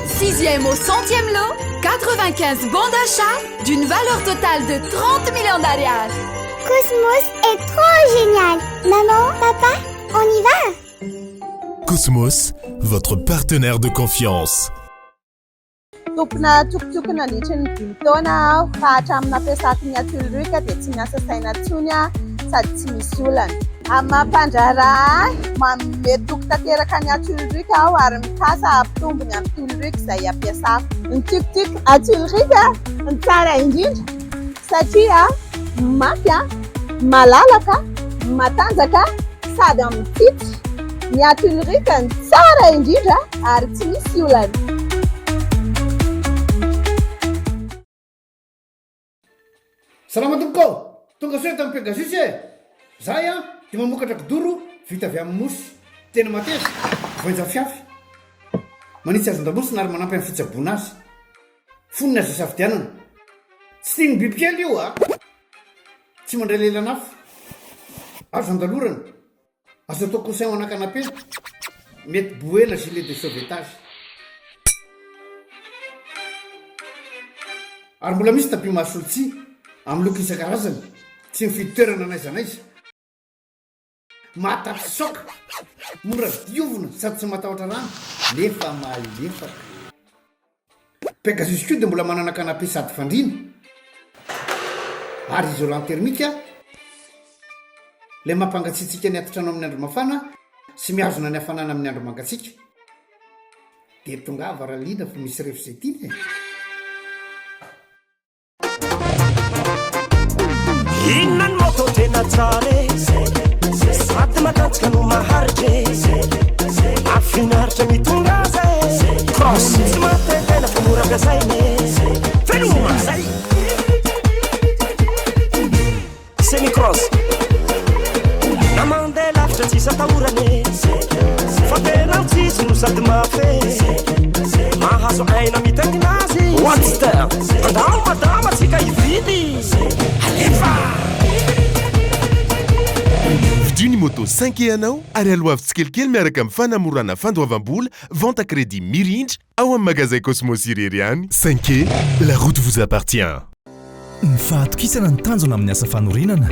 Sixième au centième lot, 95 bons d'achat d'une valeur totale de 30 millions d'ariary. Cosmos est trop génial. Maman, papa, on y va Cosmos, votre partenaire de confiance. Tompona tuk-tuk nandritry ny dimy taona aho fa hatramin'ny nampiasako ny Atulruc dia tsy miasa saina intsony aho sady tsy misy olana. Amin'ny maha mpandraharaha ahy, manome toky tanteraka ny Atulruc aho ary mikasa hampitombo ny Atulruc izay ampiasako. Ny tuk-tuk Atulruc no tsara indrindra satria mafy, malalaka, matanjaka sady amin'ny titra. Ny Atulruc no tsara indrindra ary tsy misy olana. Salama tompoko ô! Tonga soa eto amin'ny Pegasus e! Zahay an dia mamokatra kidoro vita avy amin'ny mousse. Tena mateza, voainja fiafy. Manitsy hazon-damosina ary manampy amin'ny fitsaboana azy. Fonony azo isafidianana. Tsy tian'ny bibikely io a! Tsy mandray lelan'afo. Azo andalorana. Azo atao coussin ho ana canapé, mety bouée na gilet de sauvetage. Ary mbola misy tapis mahasolo tsihy, amin'ny loko isan-karazany, tsy mifidy toerana n'aiza n'aiza. Mahatapy saoka, mora diovina sady tsy matahotra rano nefa malefaka. Pegasus koa dia mbola manana canapé sady fandriana ary isolant thermique ilay mampangatsiatsiaka ny atitrano amin'ny andro mafana sy mihazona ny hafanana amin'ny andro mangatsiaka. Dia tongava raha liana fa misy ref izay tiana e! Inona ny moto tena tsara e? Sady matanjaka no maharitra e. Mahafinaritra mitondra azy e. Cross tsy mampitaintaina fa mora ampiasaina e. Veloma zay. Semi cross na mandeha lavitra tsisy atahorana e. Fa tena tsisy no sady mafy e. Mahazo aina mitaingina azy. Whatster andao madama tsika hividy. Alefa! Vidio ny moto 5e anao ary aloavy tsikelikely miaraka amin'ny fanamorana fandoavam-bola, vente à crédit mirindra ao amin'ny magazay Cosmos irery ihany. 5e, la route vous appartient. Ny fahatokisana ny tanjona amin'ny asa fanorenana.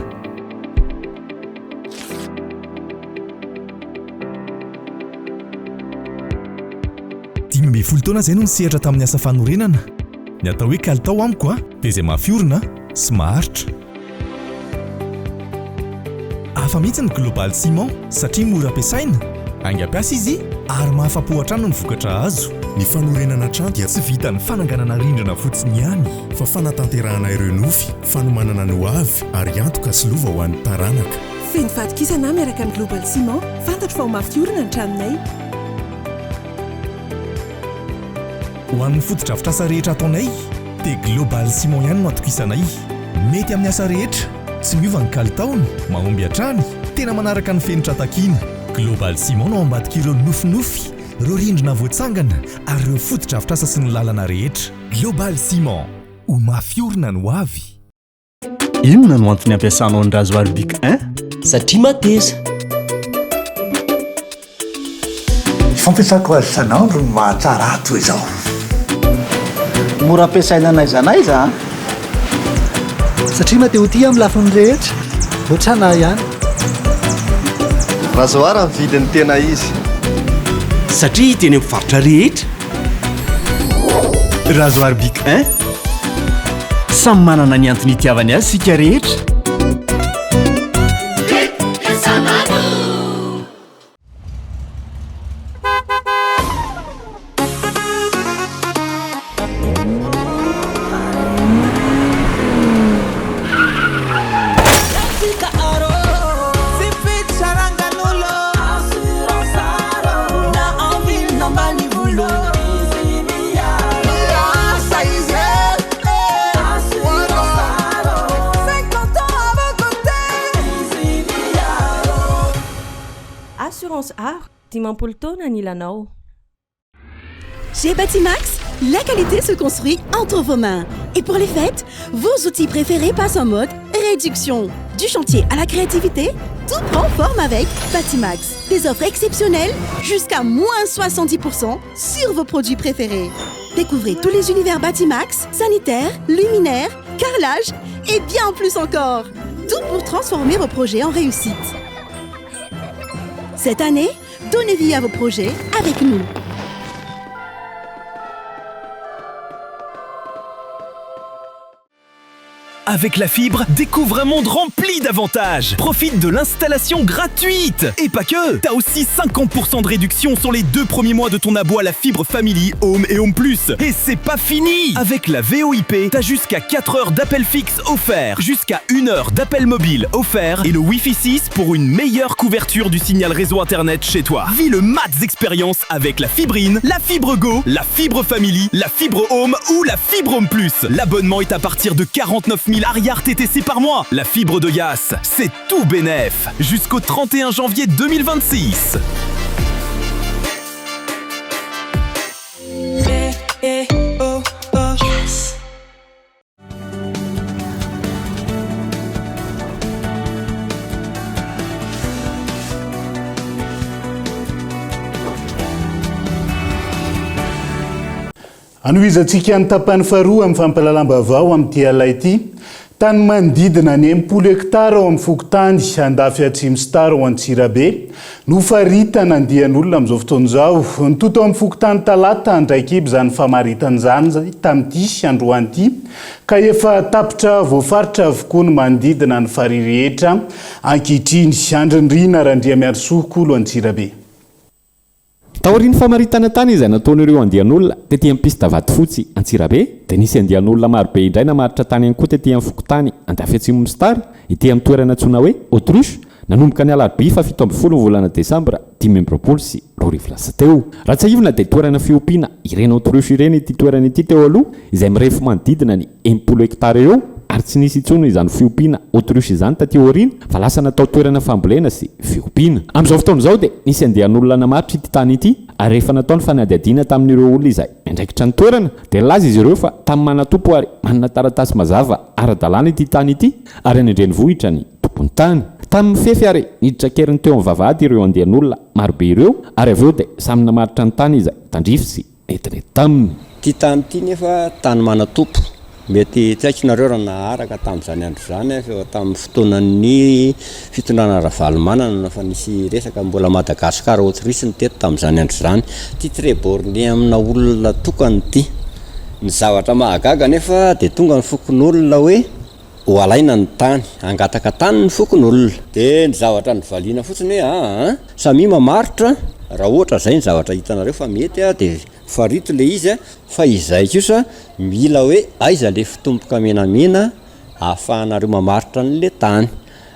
15 taona izay no nisehatra tamin'ny asa fanorenana. Ny atao hoe kalitao amiko dia izay mafy orina sy maharitra. Hafa mihitsy ny Global Ciment satria mora ampiasaina, haingam-piasa izy ary mahafa-po hatrany ny vokatra azo. Ny fanorenana trano dia tsy vitan'ny fananganana rindrina fotsiny ihany, fa fanatanterahana ireo nofy, fanomanana ny ho avy ary antoka sy lova ho an'ny taranaka. Feno fahatokisana aho miaraka amin'ny Global Ciment, fantatro fa ho mafy orina ny tranonay. Ho an'ny fotodrafitrasa rehetra ataonay dia Global Ciment ihany no atokisanay. Mety amin'ny asa rehetra, tsy miova ny kalitaony, mahomby hatrany, tena manaraka ny fenitra takiana. Global Ciment no ao ambadik'ireo nofinofy, ireo rindrina voatsangana ary ireo fotodrafitrasa sy ny lalana rehetra. Global Ciment, ho mafy orina ny ho avy. Inona no antony ampiasanao ny rasoir Bic un? Satria mateza. Ny fampiasako azy isan'andro no mahatsara ahy toy izao. Mora ampiasaina n'aiza n'aiza an! Satria maha te ho tia amin'ny lafiny rehetra. Ohatrana ahy ihany. Rasoir ny vidiny tena izy. Satria hita eny amin'ny faritra rehetra. Rasoir Bic un. Samy manana ny antony itiavany azy isika rehetra. Assurance Aro, 50 taona anilanao. Chez Batimax, la qualité se construit entre vos mains. Et pour les fêtes, vos outils préférés passent en mode réduction. Du chantier à la créativité, tout prend forme avec Batimax. Des offres exceptionnelles jusqu'à moins 70% sur vos produits préférés. Découvrez tous les univers Batimax, sanitaires, luminaires, carrelage et bien plus encore. Tout pour transformer vos projets en réussite. Cette année, donnez vie à vos projets avec nous. Avec la fibre, découvre un monde rempli d'avantages. Profite de l'installation gratuite. Et pas que. T'as aussi 50% de réduction sur les deux premiers mois de ton abo à la fibre Family, Home et Home Plus. Et c'est pas fini. Avec la VoIP, t'as jusqu'à 4 heures d'appel fixe offert, jusqu'à 1 heure d'appel mobile offert et le Wi-Fi 6 pour une meilleure couverture du signal réseau internet chez toi. Vis le max expérience avec la fibrine, la fibre Go, la fibre Family, la fibre Home ou la fibre Home Plus. L'abonnement est à partir de 49 000 ariary TTC par mois. La fibre de Yas, c'est tout bénef. Jusqu'au 31 janvier 2026. Eh, oh, oh. Yes. Hanohizantsika ny tapany faharoa amin'ny fampahalalam-baovao amin'ity alina ity. Tany manodidina ny 60 hektara ao amin'ny fokontany Andafy Atsimo Star ao Antsirabe no faritana andian'olona amin'izao fotoana izao. Nitoto ao amin'ny fokontany Talata Andraikiba izany famaritana izany tamin'ity androany ity ka efa tapitra voafaritra avokoa ny manodidina ny farihy rehetra ankehitriny. Andry Nirina Randriamiarisoa Kolo Antsirabe. Taorian'ny famaritana tany izay nataon'ireo andian'olona tety amin'ny piste Vatofotsy Antsirabe dia nisy andian'olona marobe indray namaritra tany ihany koa tety amin'ny fokontany Andafy Atsimo Star ety amin'ny toerana antsoina hoe Autruche nanomboka ny alarobia faha 17 ny volana desambra 2025 lasa teo. Raha tsiahivina dia toerana fiompiana ireny autruche ireny ity toerana ity teo aloha izay mirefy manodidina ny 60 hektara eo ary tsy nisy intsony izany fiompiana autruche izany taty aoriana fa lasa natao toerana fambolena sy fiompiana. Amin'izao fotoana izao dia nisy andian'olona namaritra ity tany ity ary rehefa natao ny fanadihadiana tamin'ireo olona izay miandraikitra ny toerana dia nilaza izy ireo fa tany manan-tompo ary manana taratasy mazava ara-dalàna ity tany ity ary any an-drenivohitra ny tompon'ny tany. Tany mifefy ary niditra an-keriny teo amin'ny vavahady ireo andian'olona marobe ireo ary avy eo dia samy namaritra ny tany izay tandrify sy Nentinay taminy. Ity tany ity nefa tany manan-tompo. Mety tsy haiko nareo raha naharaka tamin'izany andro izany fa efa tamin'ny fotoanan'ny fitondrana Ravalomanana no efa nisy resaka mbola Madagascar Autriche no teto tamin'izany andro izany. Ity très borné amina olona tokana ity. Ny zavatra mahagaga nefa dia tonga ny fokonolona hoe ho alaina ny tany, hangataka tany ny fokonolona. Dia ny zavatra novaliana fotsiny hoe aa samia mamaritra, raha ohatra izay ny zavatra hitanareo fa mety dia farito ilay izy fa izay kosa mila hoe aiza ilay fitomboka menamena ahafahanareo mamaritra an'ilay tany.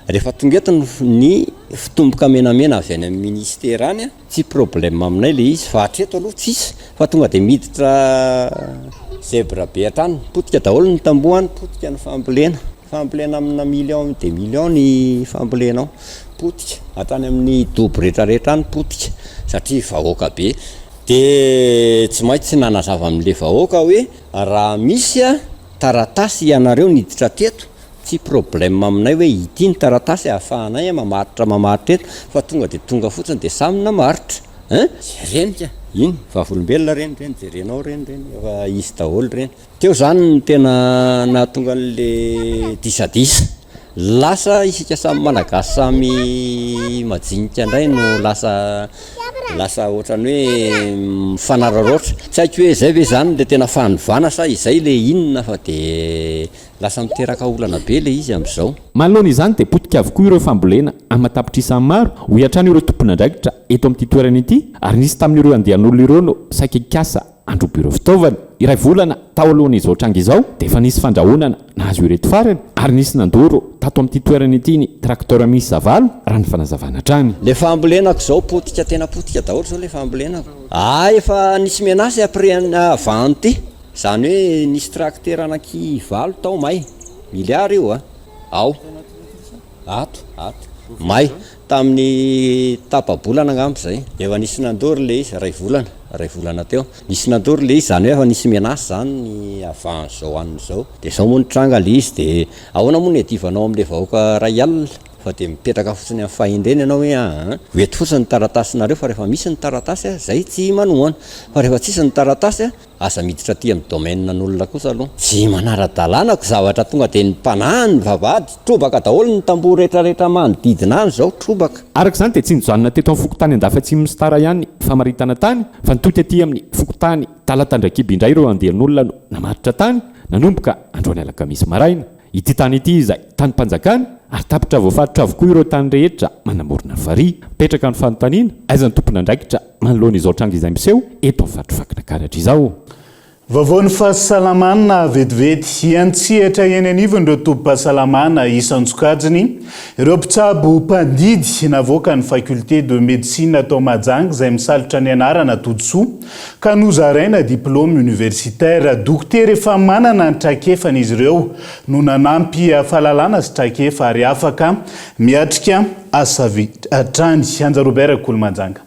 Rehefa tonga eto ny fitomboka menamena avy any amin'ny ministera any, Tsy problème aminay le izy fa hatreto aloha tsisy fa tonga de miditra zebra be hatrany, potika daholo ny tamboho any, potika ny fambolena, fambolena amina million des millions ny fambolena ao, potika hatrany amin'ny dobo retraretra any potika satria vahoaka be, de tsy maintsy nanazava amin'le vahoaka hoe raha misy taratasy ianareo niditra teto Tsy problème aminay hoe ity ny taratasy ahafahanay mamaritra mamaritra eto fa tonga dia tonga fotsiny dia samy namaritra hein! Jereny ka! Iny vavolombelona ireny ireny jerenao ireny ireny efa izy daholo ireny. Teo izany no tena nahatonga an'le disadisa. Lasa isika samy malagasy samy majinika indray no lasa lasa ohatran'ny hoe mifanararaotra. Tsy haiko hoe izay ve izany le tena fanovana sa izay le inona fa dia Lasa miteraka olana be ilay izy amin'izao. Manoloana izany dia potika avokoa ireo fambolena aman-tapitrisany maro, hoy hatrany ireo tompon'andraikitra eto amin'ity toerana ity ary nisy tamin'ireo andian'olona ireo no saika hikasa handroba ireo fitaovana. Iray volana tao alohan'izao tranga izao dia efa nisy fandrahonana nahazo ireto farany ary nisy nandoro tato amin'ity toerana ity ny tracteur miisa valo raha ny fanazavana hatrany. Le fambolenako zao potika tena potika daholo zao le fambolenako. Ah efa nisy menace après avant an'ity. Izany hoe nisy tracteur anaky valo tao may, milliard io a! Ao, ato, ato, may. Tamin'ny tapa-bolana angamba izay. Efa nisy nandoro ilay izy, iray volana, iray volana teo. Nisy nandoro ilay izy, izany hoe efa nisy menace izany ny havahan'izao hanina izao. Dia izao moa no tranga ilay izy, dia ahoana moa no iadivanao amin'ilay vahoaka iray alina? Fa dia mipetraka fotsiny amin'ny fahendrena ianao hoe aa, ho eto fotsiny ny taratasinareo fa rehefa misy ny taratasy, izay tsy manohana. Fa rehefa tsisy ny taratasy, Aza miditra aty amin'ny domaine an'olona kosa aloha. Tsy manara-dalàna ko zavatra tonga dia ny mpanahy ny vavahady, trobaka daholo ny tamboho rehetra rehetra manodidina any zao trobaka. Araka izany dia tsy nijanona teto amin'ny fokontany Andafiatsimon'i Star ihany ny famaritana tany fa nitohy tety amin'ny fokontany Talatandrakiby indray ireo andian'olona no namaritra tany nanomboka androany alakamisy maraina. Ity tany ity izay tanim-panjakana ary tapitra voafaritra avokoa ireo tany rehetra manamorona ny farihy. Mipetraka ny fanontaniana, aiza ny tompon'andraikitra manoloana izao tranga izay miseho eto amin'ny faritr'i Vakinankaratra izao? Vaovaon'ny fahasalamana vetivety. Hiantsehatra eny anivon'ireo tobim-pahasalamana isan-tsokajiny ireo mpitsabo mpandidy navoakan'ny Faculté de Médecine tao Mahajanga izay misalotra ny anarana Todisoa ka nozaraina diplaoma universitaire. Dokotera efa manana ny traikefany izy ireo no nanampy fahalalana sy traikefa ary afaka miatrika asa avy hatrany. Anja Robert Kolomanjanga.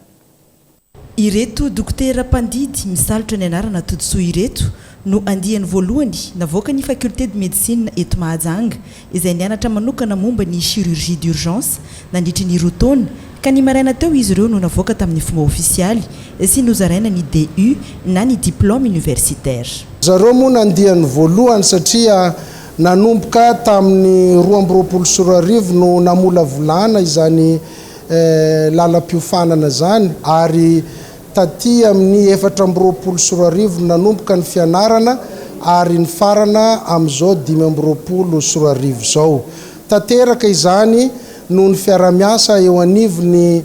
Ireto dokotera mpandidy misalotra ny anarana Todisoa ireto no andiany voalohany navoakan'ny Faculté de Médecine eto Mahajanga izay nianatra manokana momba ny chirurgie d'urgence nandritry ny roa taona ka ny maraina teo izy ireo no navoaka tamin'ny fomba ofisialy sy nozaraina ny DU na ny diplôme universitaire. Zareo moa nandiany voalohany satria nanomboka tamin'ny 2022 no namolavolana izany lalam-piofanana izany ary Taty amin'ny 2024 no nanomboka ny fianarana ary nifarana amin'izao 2025 izao. Tanteraka izany noho ny fiarahamiasa eo anivon'ny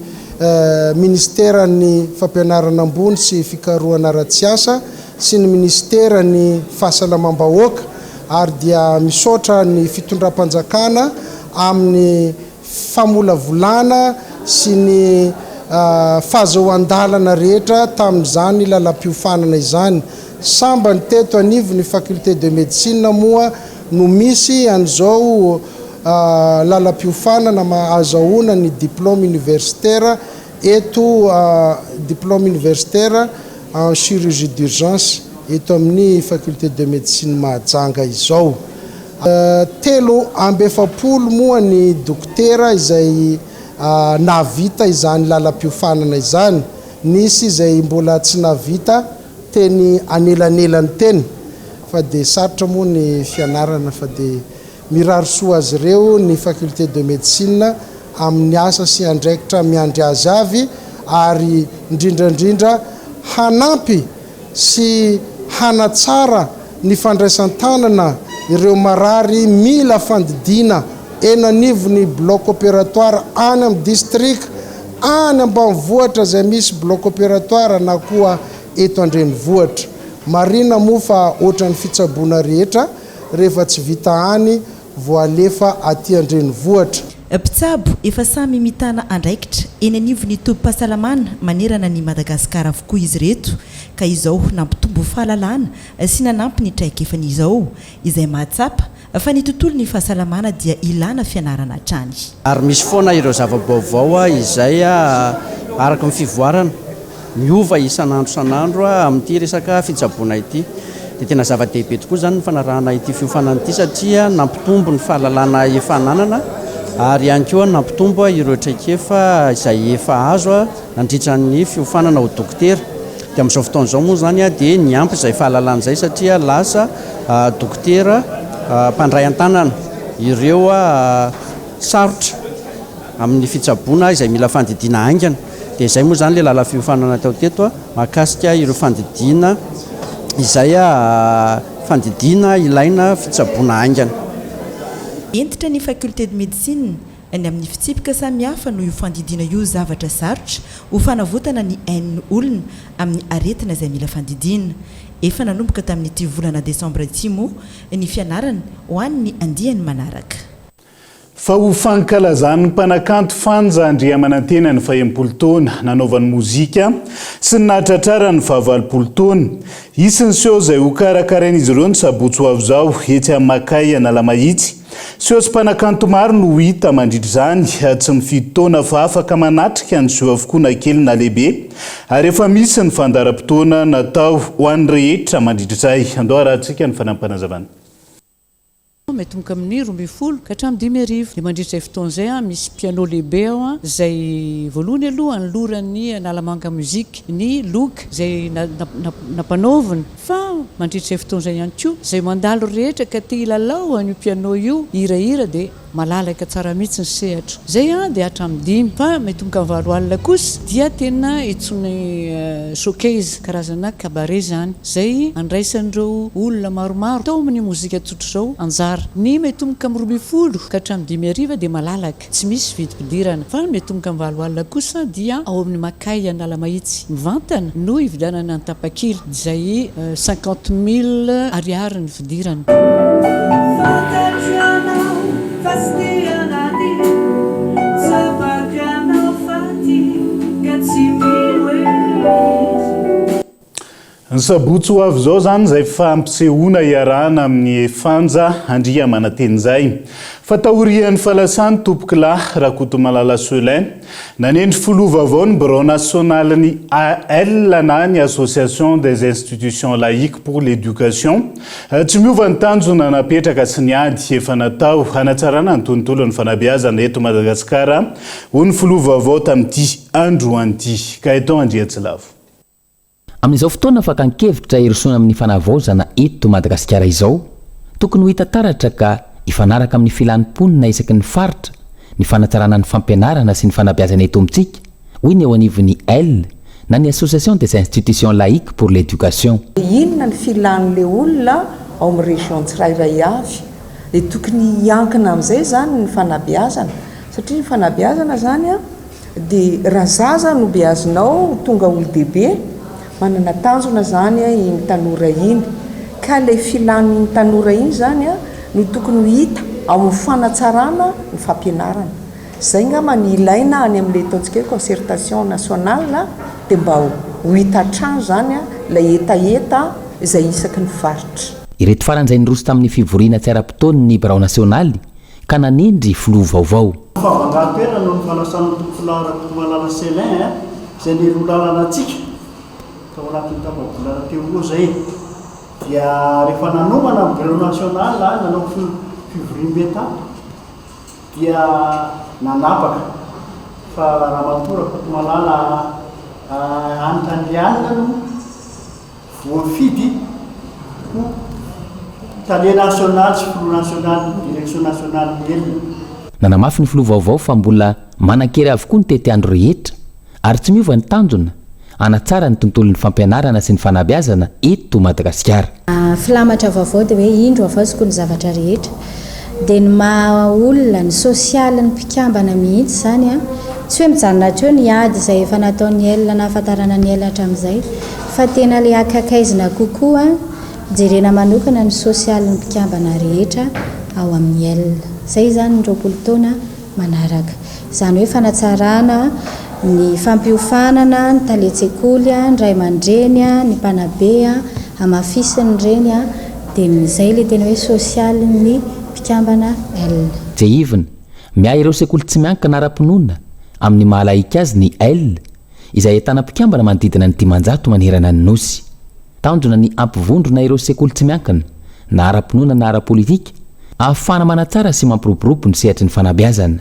Minisiteran'ny Fampianarana Ambony sy Fikarohana ara-tsiansa sy ny Minisiteran'ny Fahasalamam-bahoaka ary dia misaotra ny fitondram-panjakana amin'ny famolavolana sy ny fahazoan-dalana rehetra tamin'izany lalam-piofanana izany. Sambany teto anivon'ny Faculté de Médecine moa no misy an'izao lalam-piofanana ahazahoana ny diplôme universitaire eto diplôme universitaire en chirurgie d'urgence eto amin'ny Faculté de Médecine Mahajanga izao. 43 moa ny dokotera izay nahavita izany lalam-piofanana izany. Nisy izay mbola tsy nahavita teny anelanelany teny fa dia sarotra moa ny fianarana fa dia mirary soa azy ireo ny Faculté de Médecine amin'ny asa sy andraikitra miandry azy avy ary indrindra indrindra hanampy sy hanatsara ny fandraisan-tanana ireo marary mila fandidiana eny anivon'ny bloc opératoire any amin'ny distrika, any ambanivohitra izay misy bloc opératoire na koa eto an-drenivohitra. Marina moa fa ohatran'ny fitsaboana rehetra, rehefa tsy vita any vao alefa aty an-drenivohitra. Mpitsabo efa samy mitana andraikitra eny anivon'ny tobim-pahasalamana manerana an'i Madagasikara avokoa izy ireto ka izao nampitombo fahalalana sy nanampy ny traikefany izao izay mahatsapa fa ny tontolon'ny fahasalamana dia ilana fianarana hatrany. Ary misy foana ireo zava-baovao izay araka ny fivoarana. Miova isan'andro isan'andro amin'ity resaka fitsaboana ity. Dia tena zava-dehibe tokoa izany ny fanarahana ity fiofanana ity satria nampitombo ny fahalalana efa ananana ary ihany koa nampitombo ireo traikefa izay efa azo nandritra ny fiofanana ho dokotera. Dia amin'izao fotoana izao moa izany dia niampy izay fahalalana izay satria lasa dokotera mpandray an-tanana ireo sarotra amin'ny fitsaboana izay mila fandidiana haingana. Dia izay moa izany ilay lalam-piofanana natao teto mahakasika ireo fandidiana izay fandidiana ilaina fitsaboana haingana. Hentitra ny Faculté de Médecine ny amin'ny fitsipika samihafa noho io fandidiana io zavatra sarotra ho fanavotana ny ain'ny olona amin'ny aretina izay mila fandidiana. Efa nanomboka tamin'ity volana desambra ity moa ny fianarana ho an'ny andiany manaraka. Fa ho fankalazan'ny mpanakanto Fanja Andriamanantena ny fahenimpolo taona nanaovany mozika sy ny nahatratrarany ny fahavalopolo taona. Hisy ny seho izay hokarakarain'izy ireo ny sabotsy ho avy izao etsy amin'ny Makay Analamahitsy. Seho sy mpanakanto maro no ho hita mandritra izany. Tsy mifidy taona fa afaka manatrika ny seho avokoa na kely na lehibe ary efa misy ny fandaharam-potoana natao ho an'ny rehetra mandritra izay. Andao harahantsika ny fanampinazavana. Matomboka amin'ny 12 ka hatramin'ny 5000. Dia mandritra izay fotoana izay, misy piano lehibe ao izay voalohany aloha anoloran'ny Analamanga Music ny loka izay nampanaovina. Fa mandritra izay fotoana izay ihany koa, izay mandalo rehetra ka te hilalao an'io piano io, hihirahira dia malalaka tsara mihitsy ny sehatra. Izay dia hatramin'ny dimy. Fa matomboka amin'ny valo alina kosa dia tena itony showcase, karazana cabaret izany, izay andraisan'ireo olona maromaro tao amin'ny mozika tsotr'izao anjara. Ny matomboka amin'ny 12 ka hatramin'ny dimy hariva dia malalaka. Tsy misy vidim-pidirana fa ny miatomboka amin'ny valo alina kosa dia ao amin'ny Makay Analamahitsy mivantana no hividianana ny tapakila izay 50 mille ariary ny fidirana. Fantatro ianao fa tsy tia an'aty Tsapako ianao fa tia ka tsy mino e Ny sabotsy ho avy izao izany izay fampisehoana iarahana amin'i Fanja Andriamanantena izay. Fa taorian'ny fahalasany Tompokolahy Rakotomalala Celin, nanendry filoha vaovao ny birao nasionalin'ny AL na ny Association des Institutions Laïques pour l'Education. Tsy miova ny tanjona napetraka sy ny ady efa natao hanatsarana ny tontolon'ny fanabeazana eto Madagasikara, hoy ny filoha vaovao tamin'ity androany ity. Gaëtan Andriatsilavo. Amin'izao fotoana fakan-kevitra hirosoana amin'ny fanavaozana eto Madagasikara izao, tokony ho hita taratra ka hifanaraka amin'ny filan'ny mponina isaky ny faritra ny fanatsarana ny fampianarana sy ny fanabeazana eto amintsika, hoy ny eo anivon'ny aile na ny Association des institutions laïques pour l'éducation. Inona ny filan'ilay olona ao amin'ny région tsirairay avy? Dia tokony hiankina amin'izay izany ny fanabeazana satria ny fanabeazana izany an, Dia raha zaza no beazinao ho tonga olo-dehibe, manana tanjona izany iny tanora iny. Ka ilay filan'iny tanora iny izany no tokony ho hita ao amin'ny fanatsarana ny fampianarana. Izay angamba ny ilaina any amin'ilay ataontsika hoe concertation nationale dia mba ho hita hatrany izany ilay hetaheta izay isaky ny faritra. Ireto farany izay niroso tamin'ny fivoriana tsy ara-potoan'ny birao nasionaly ka nanendry filoha vaovao. Fahavangan-toerana noho ny fanasan'ny Tompolahy Rakotomalala Celin izay niroa lalana antsika tao anatin'ny tapa-bolana teo aloha izay dia rehefa nanomana ny Bureau National nanao fivoriambe tato dia nanapaka fa Ramatoa Rakotomalala Hanitra Andrianina no Voafidy ho Tale nasionaly sy Filoha nasionalin'ny Direction nationale-n'ny Elina. Nanamafy ny filoha vaovao fa mbola manan-kery avokoa ny tetiandro rehetra ary tsy miova ny tanjona, hanatsara ny tontolon'ny fampianarana sy ny fanabeazana eto Madagasikara. Filamatra vaovao dia hoe indro havaoziko ny zavatra rehetra. Dia ny maha olona, ny sosialin'ny mpikambana mihitsy izany an! Tsy hoe mijanona hatreo ny ady izay efa nataon'ny ela nahafantarana ny ela hatramin'izay fa tena ilay akakaizina kokoa, jerena manokana ny sosialin'ny mpikambana rehetra ao amin'ny ela. Izay izany ny 20 taona manaraka. Izany hoe fanatsarana ny fampiofanana ny talen-tsekoly, ny ray aman-dreny, ny mpanabe, hamafisiny ireny dia izay ilay tena hoe sosialin'ny mpikambana L. Tsiahivina, miahy ireo sekoly tsy miankina ara-pinoana amin'ny maha lahika azy ny L, izay ahitana mpikambana manodidina ny 500 manerana ny Nosy. Tanjona ny hampivondrona ireo sekoly tsy miankina, na ara-pinoana na ara-politika, ahafahana manatsara sy mampiroborobo ny sehatry ny fanabeazana.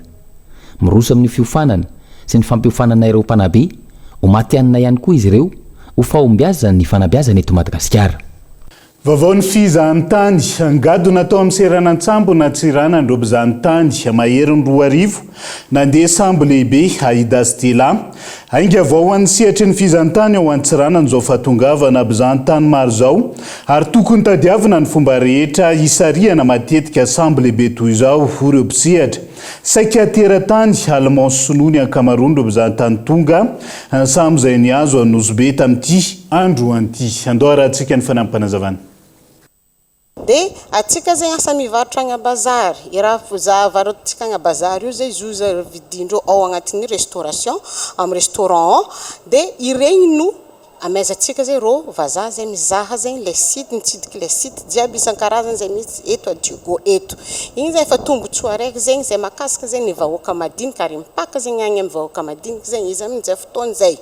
Miroso amin'ny fiofanana sy ny fampiofanana ireo mpanabe ho matihanina ihany koa izy ireo ho fahombiazan'ny fanabeazana eto Madagasikara. Vaovaon'ny fizahantany, Ngadona tao amin'ny seranan-tsambon'Antsiranana ireo mpizahantany maherin'ny 2000 nandeha sambo lehibe Aida Stella. Ainga vao ho an'ny sehatry ny fizahantany ao Antsiranana izao fahatongavana mpizahantany maro izao ary tokony tadiavina ny fomba rehetra hisarihana matetika sambo lehibe toy izao hoy ireo mpisehatra. Saika teratany Allemand sy Sinoa ny ankamaroan'ireo mpizahantany tonga sambo izay nihazo an'i Nosy Be tamin'ity androany ity. Andao harahantsika ny fanampim-panazavana. De atsika zegny asa mivarotra agny a bazary, i raha za varotintsika agny a bazary io zay zo zay vidindreo ao agnatin'ny restauration, amin'ny restaurant ao, de iregny no. Amaizantsika zay rô vazaha zay mizaha zegny le site, mitsidiky le site jiaby isan-karazany zay misy eto à Diego eto. Igny zay efa tombotsoa araiky zegny zay mahakasika zegny ny vahoaka madinika ary mipaka zegny agny amin'ny vahoaka madinika zegny izy amin'izay fotoana izay.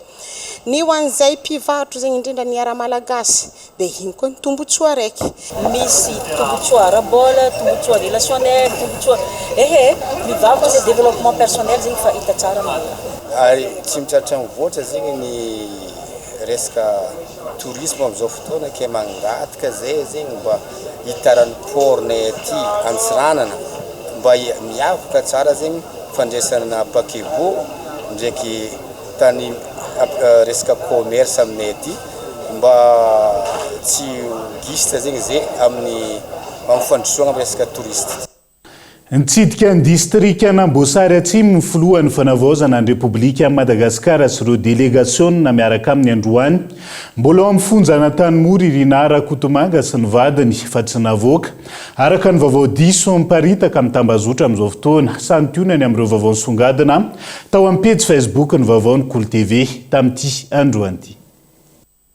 Ny ho an'izay mpivarotro zegny indrindra ny ara-malagasy dia iny koa ny tombotsoa araiky. Misy tombotsoa ara-bola, tombotsoa relationnel, tombotsoa ehe mivarotra zay développement personnel zegny fa hita tsara ny. Ary tsy mitratra mivoatra zegny ny resaka tourisme amizao fotoana ke mangataka zay zegny mba hitaran'ny port nay aty Antsiranana mba miavaka tsara zegny fandraisana paquebot ndraiky tany resaka commerce aminay aty mba tsy ho gisitra zegny zay amin'ny amin'ny fandrosoagna amin'ny resaka touriste. Nitsidika ny distrikan'Amboasary Atsimo ny filohan'ny Fanavaozana ny Repoblikan'i Madagasikara sy ireo delegasionina miaraka aminy androany. Mbola ao amin'ny fonjan'Antanimora i Rinah Rakotomanga sy ny vadiny fa tsy navoaka. Araka ny vaovao diso miparitaka amin'ny tambazotra amin'izao fotoana, santionany amin'ireo vaovao nisongadina tao amin'ny pejy Facebook ny vaovaon'ny Kolo TV tamin'ity androany ity.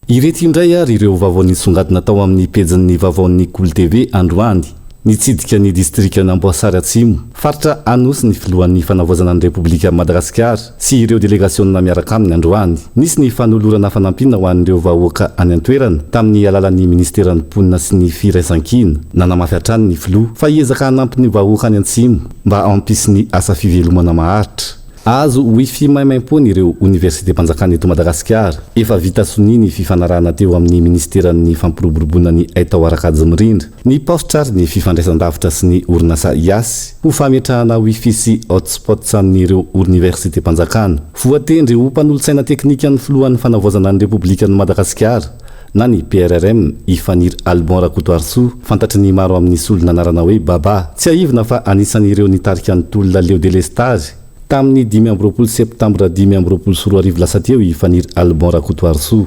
Ireto indray ary ireo vaovao nisongadina tao amin'ny pejin'ny vaovaon'ny Kolo TV androany. Nitsidika ny distrikan'Amboasary Atsimo, faritra Anosy ny filohan'ny Fanavaozana ny Repoblikan'i Madagasikara sy ireo delegasionina miaraka aminy androany. Nisy ny fanolorana fanampiana ho an'ireo vahoaka any an-toerana tamin'ny alalan'ny minisiteran'ny Mponina sy ny Firaisankina. Nanamafy hatrany ny filoha fa hiezaka hanampy ny vahoaka any Atsimo mba hampisy ny asa fivelomana maharitra. Azo Wifi maimaimpoana ireo oniversitem-panjakana eto Madagasikara. Efa vita sonia ny fifanarahana teo amin'ny minisiteran'ny Fampiroboroboana ny haitao ara-kajy mirindra, ny paositra ary ny fifandraisan-davitra sy ny orinasa Yas ho fametrahana Wifi sy hotspots amin'ireo orniversitem-panjakana. Voatendry ho mpanolotsaina teknikan'ny filohan'ny Fanavaozana ny Repoblikan'i Madagasikara na ny PRRM i Faniry Alban Rakotoarisoa, fantatry ny maro amin'ny solon'anarana hoe Baba. Tsiahivina fa anisan'ireo nitarika ny tolona leo delestazy tamin'ny 25 septambra 2025 lasa teo i Faniry Alban Rakotoarisoa.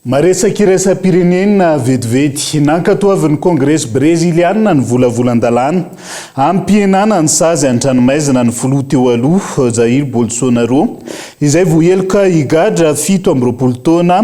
Maresaka iraisam-pirenena vetivety. Nankatoavin'ny Kongresy Breziliana ny volavolan-dalàna hampihenana ny sazy an-tranomaizina ny filoha teo aloha, Jair Bolsonaro, izay voaheloka higadra 27 taona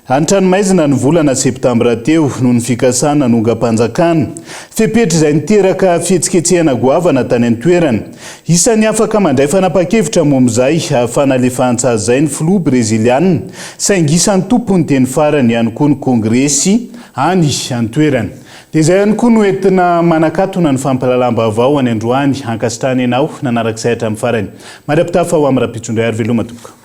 an-tranomaizina ny volana septambra teo noho ny fikasana hanongam-panjakana. Fepetra izay niteraka fihetsiketsehana goavana tany an-toerana. Isan'ny afaka mandray fanapahan-kevitra momba izay fanalefahan-tsazy izay ny filoha breziliana, saingy isan'ny tompon'ny teny farany ihany koa ny Kongresy any an-toerana. Dia izay ihany koa no entina manakatona ny fampahalalam-baovao any androany. Ankasitrahana ianao nanaraka izay hatramin'ny farany. Mandra-pitafa ho amin'ny rahampitso indray ary veloma tompoko.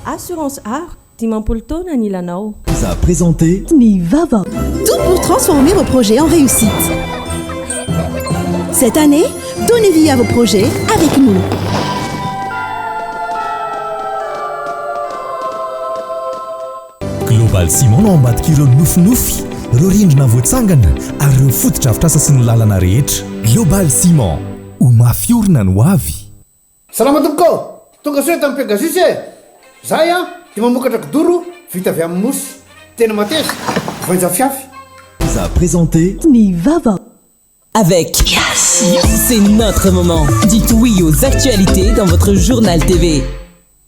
Assurance Aro, 50 taona anilanao. Vous a présenté Ny vaovao. Tout pour transformer vos projets en réussite. Cette année, donnez vie à vos projets avec nous. Global Ciment no ao ambadik'ireo nofinofy, ireo rindrina voatsangana ary ireo fotodrafitrasa sy ny lalana rehetra. Global Ciment, ho mafy orina ny ho avy. Salama tompoko ô! Tonga soa eto amin'ny Pegasus e! Zahay an, dia mamokatra kidoro vita avy amin'ny mousse. Tena mateza, voainjafiafy. Vous a présenté. Ny vaovao. Avec Yes, c'est notre moment. Dites oui aux actualités dans votre journal TV.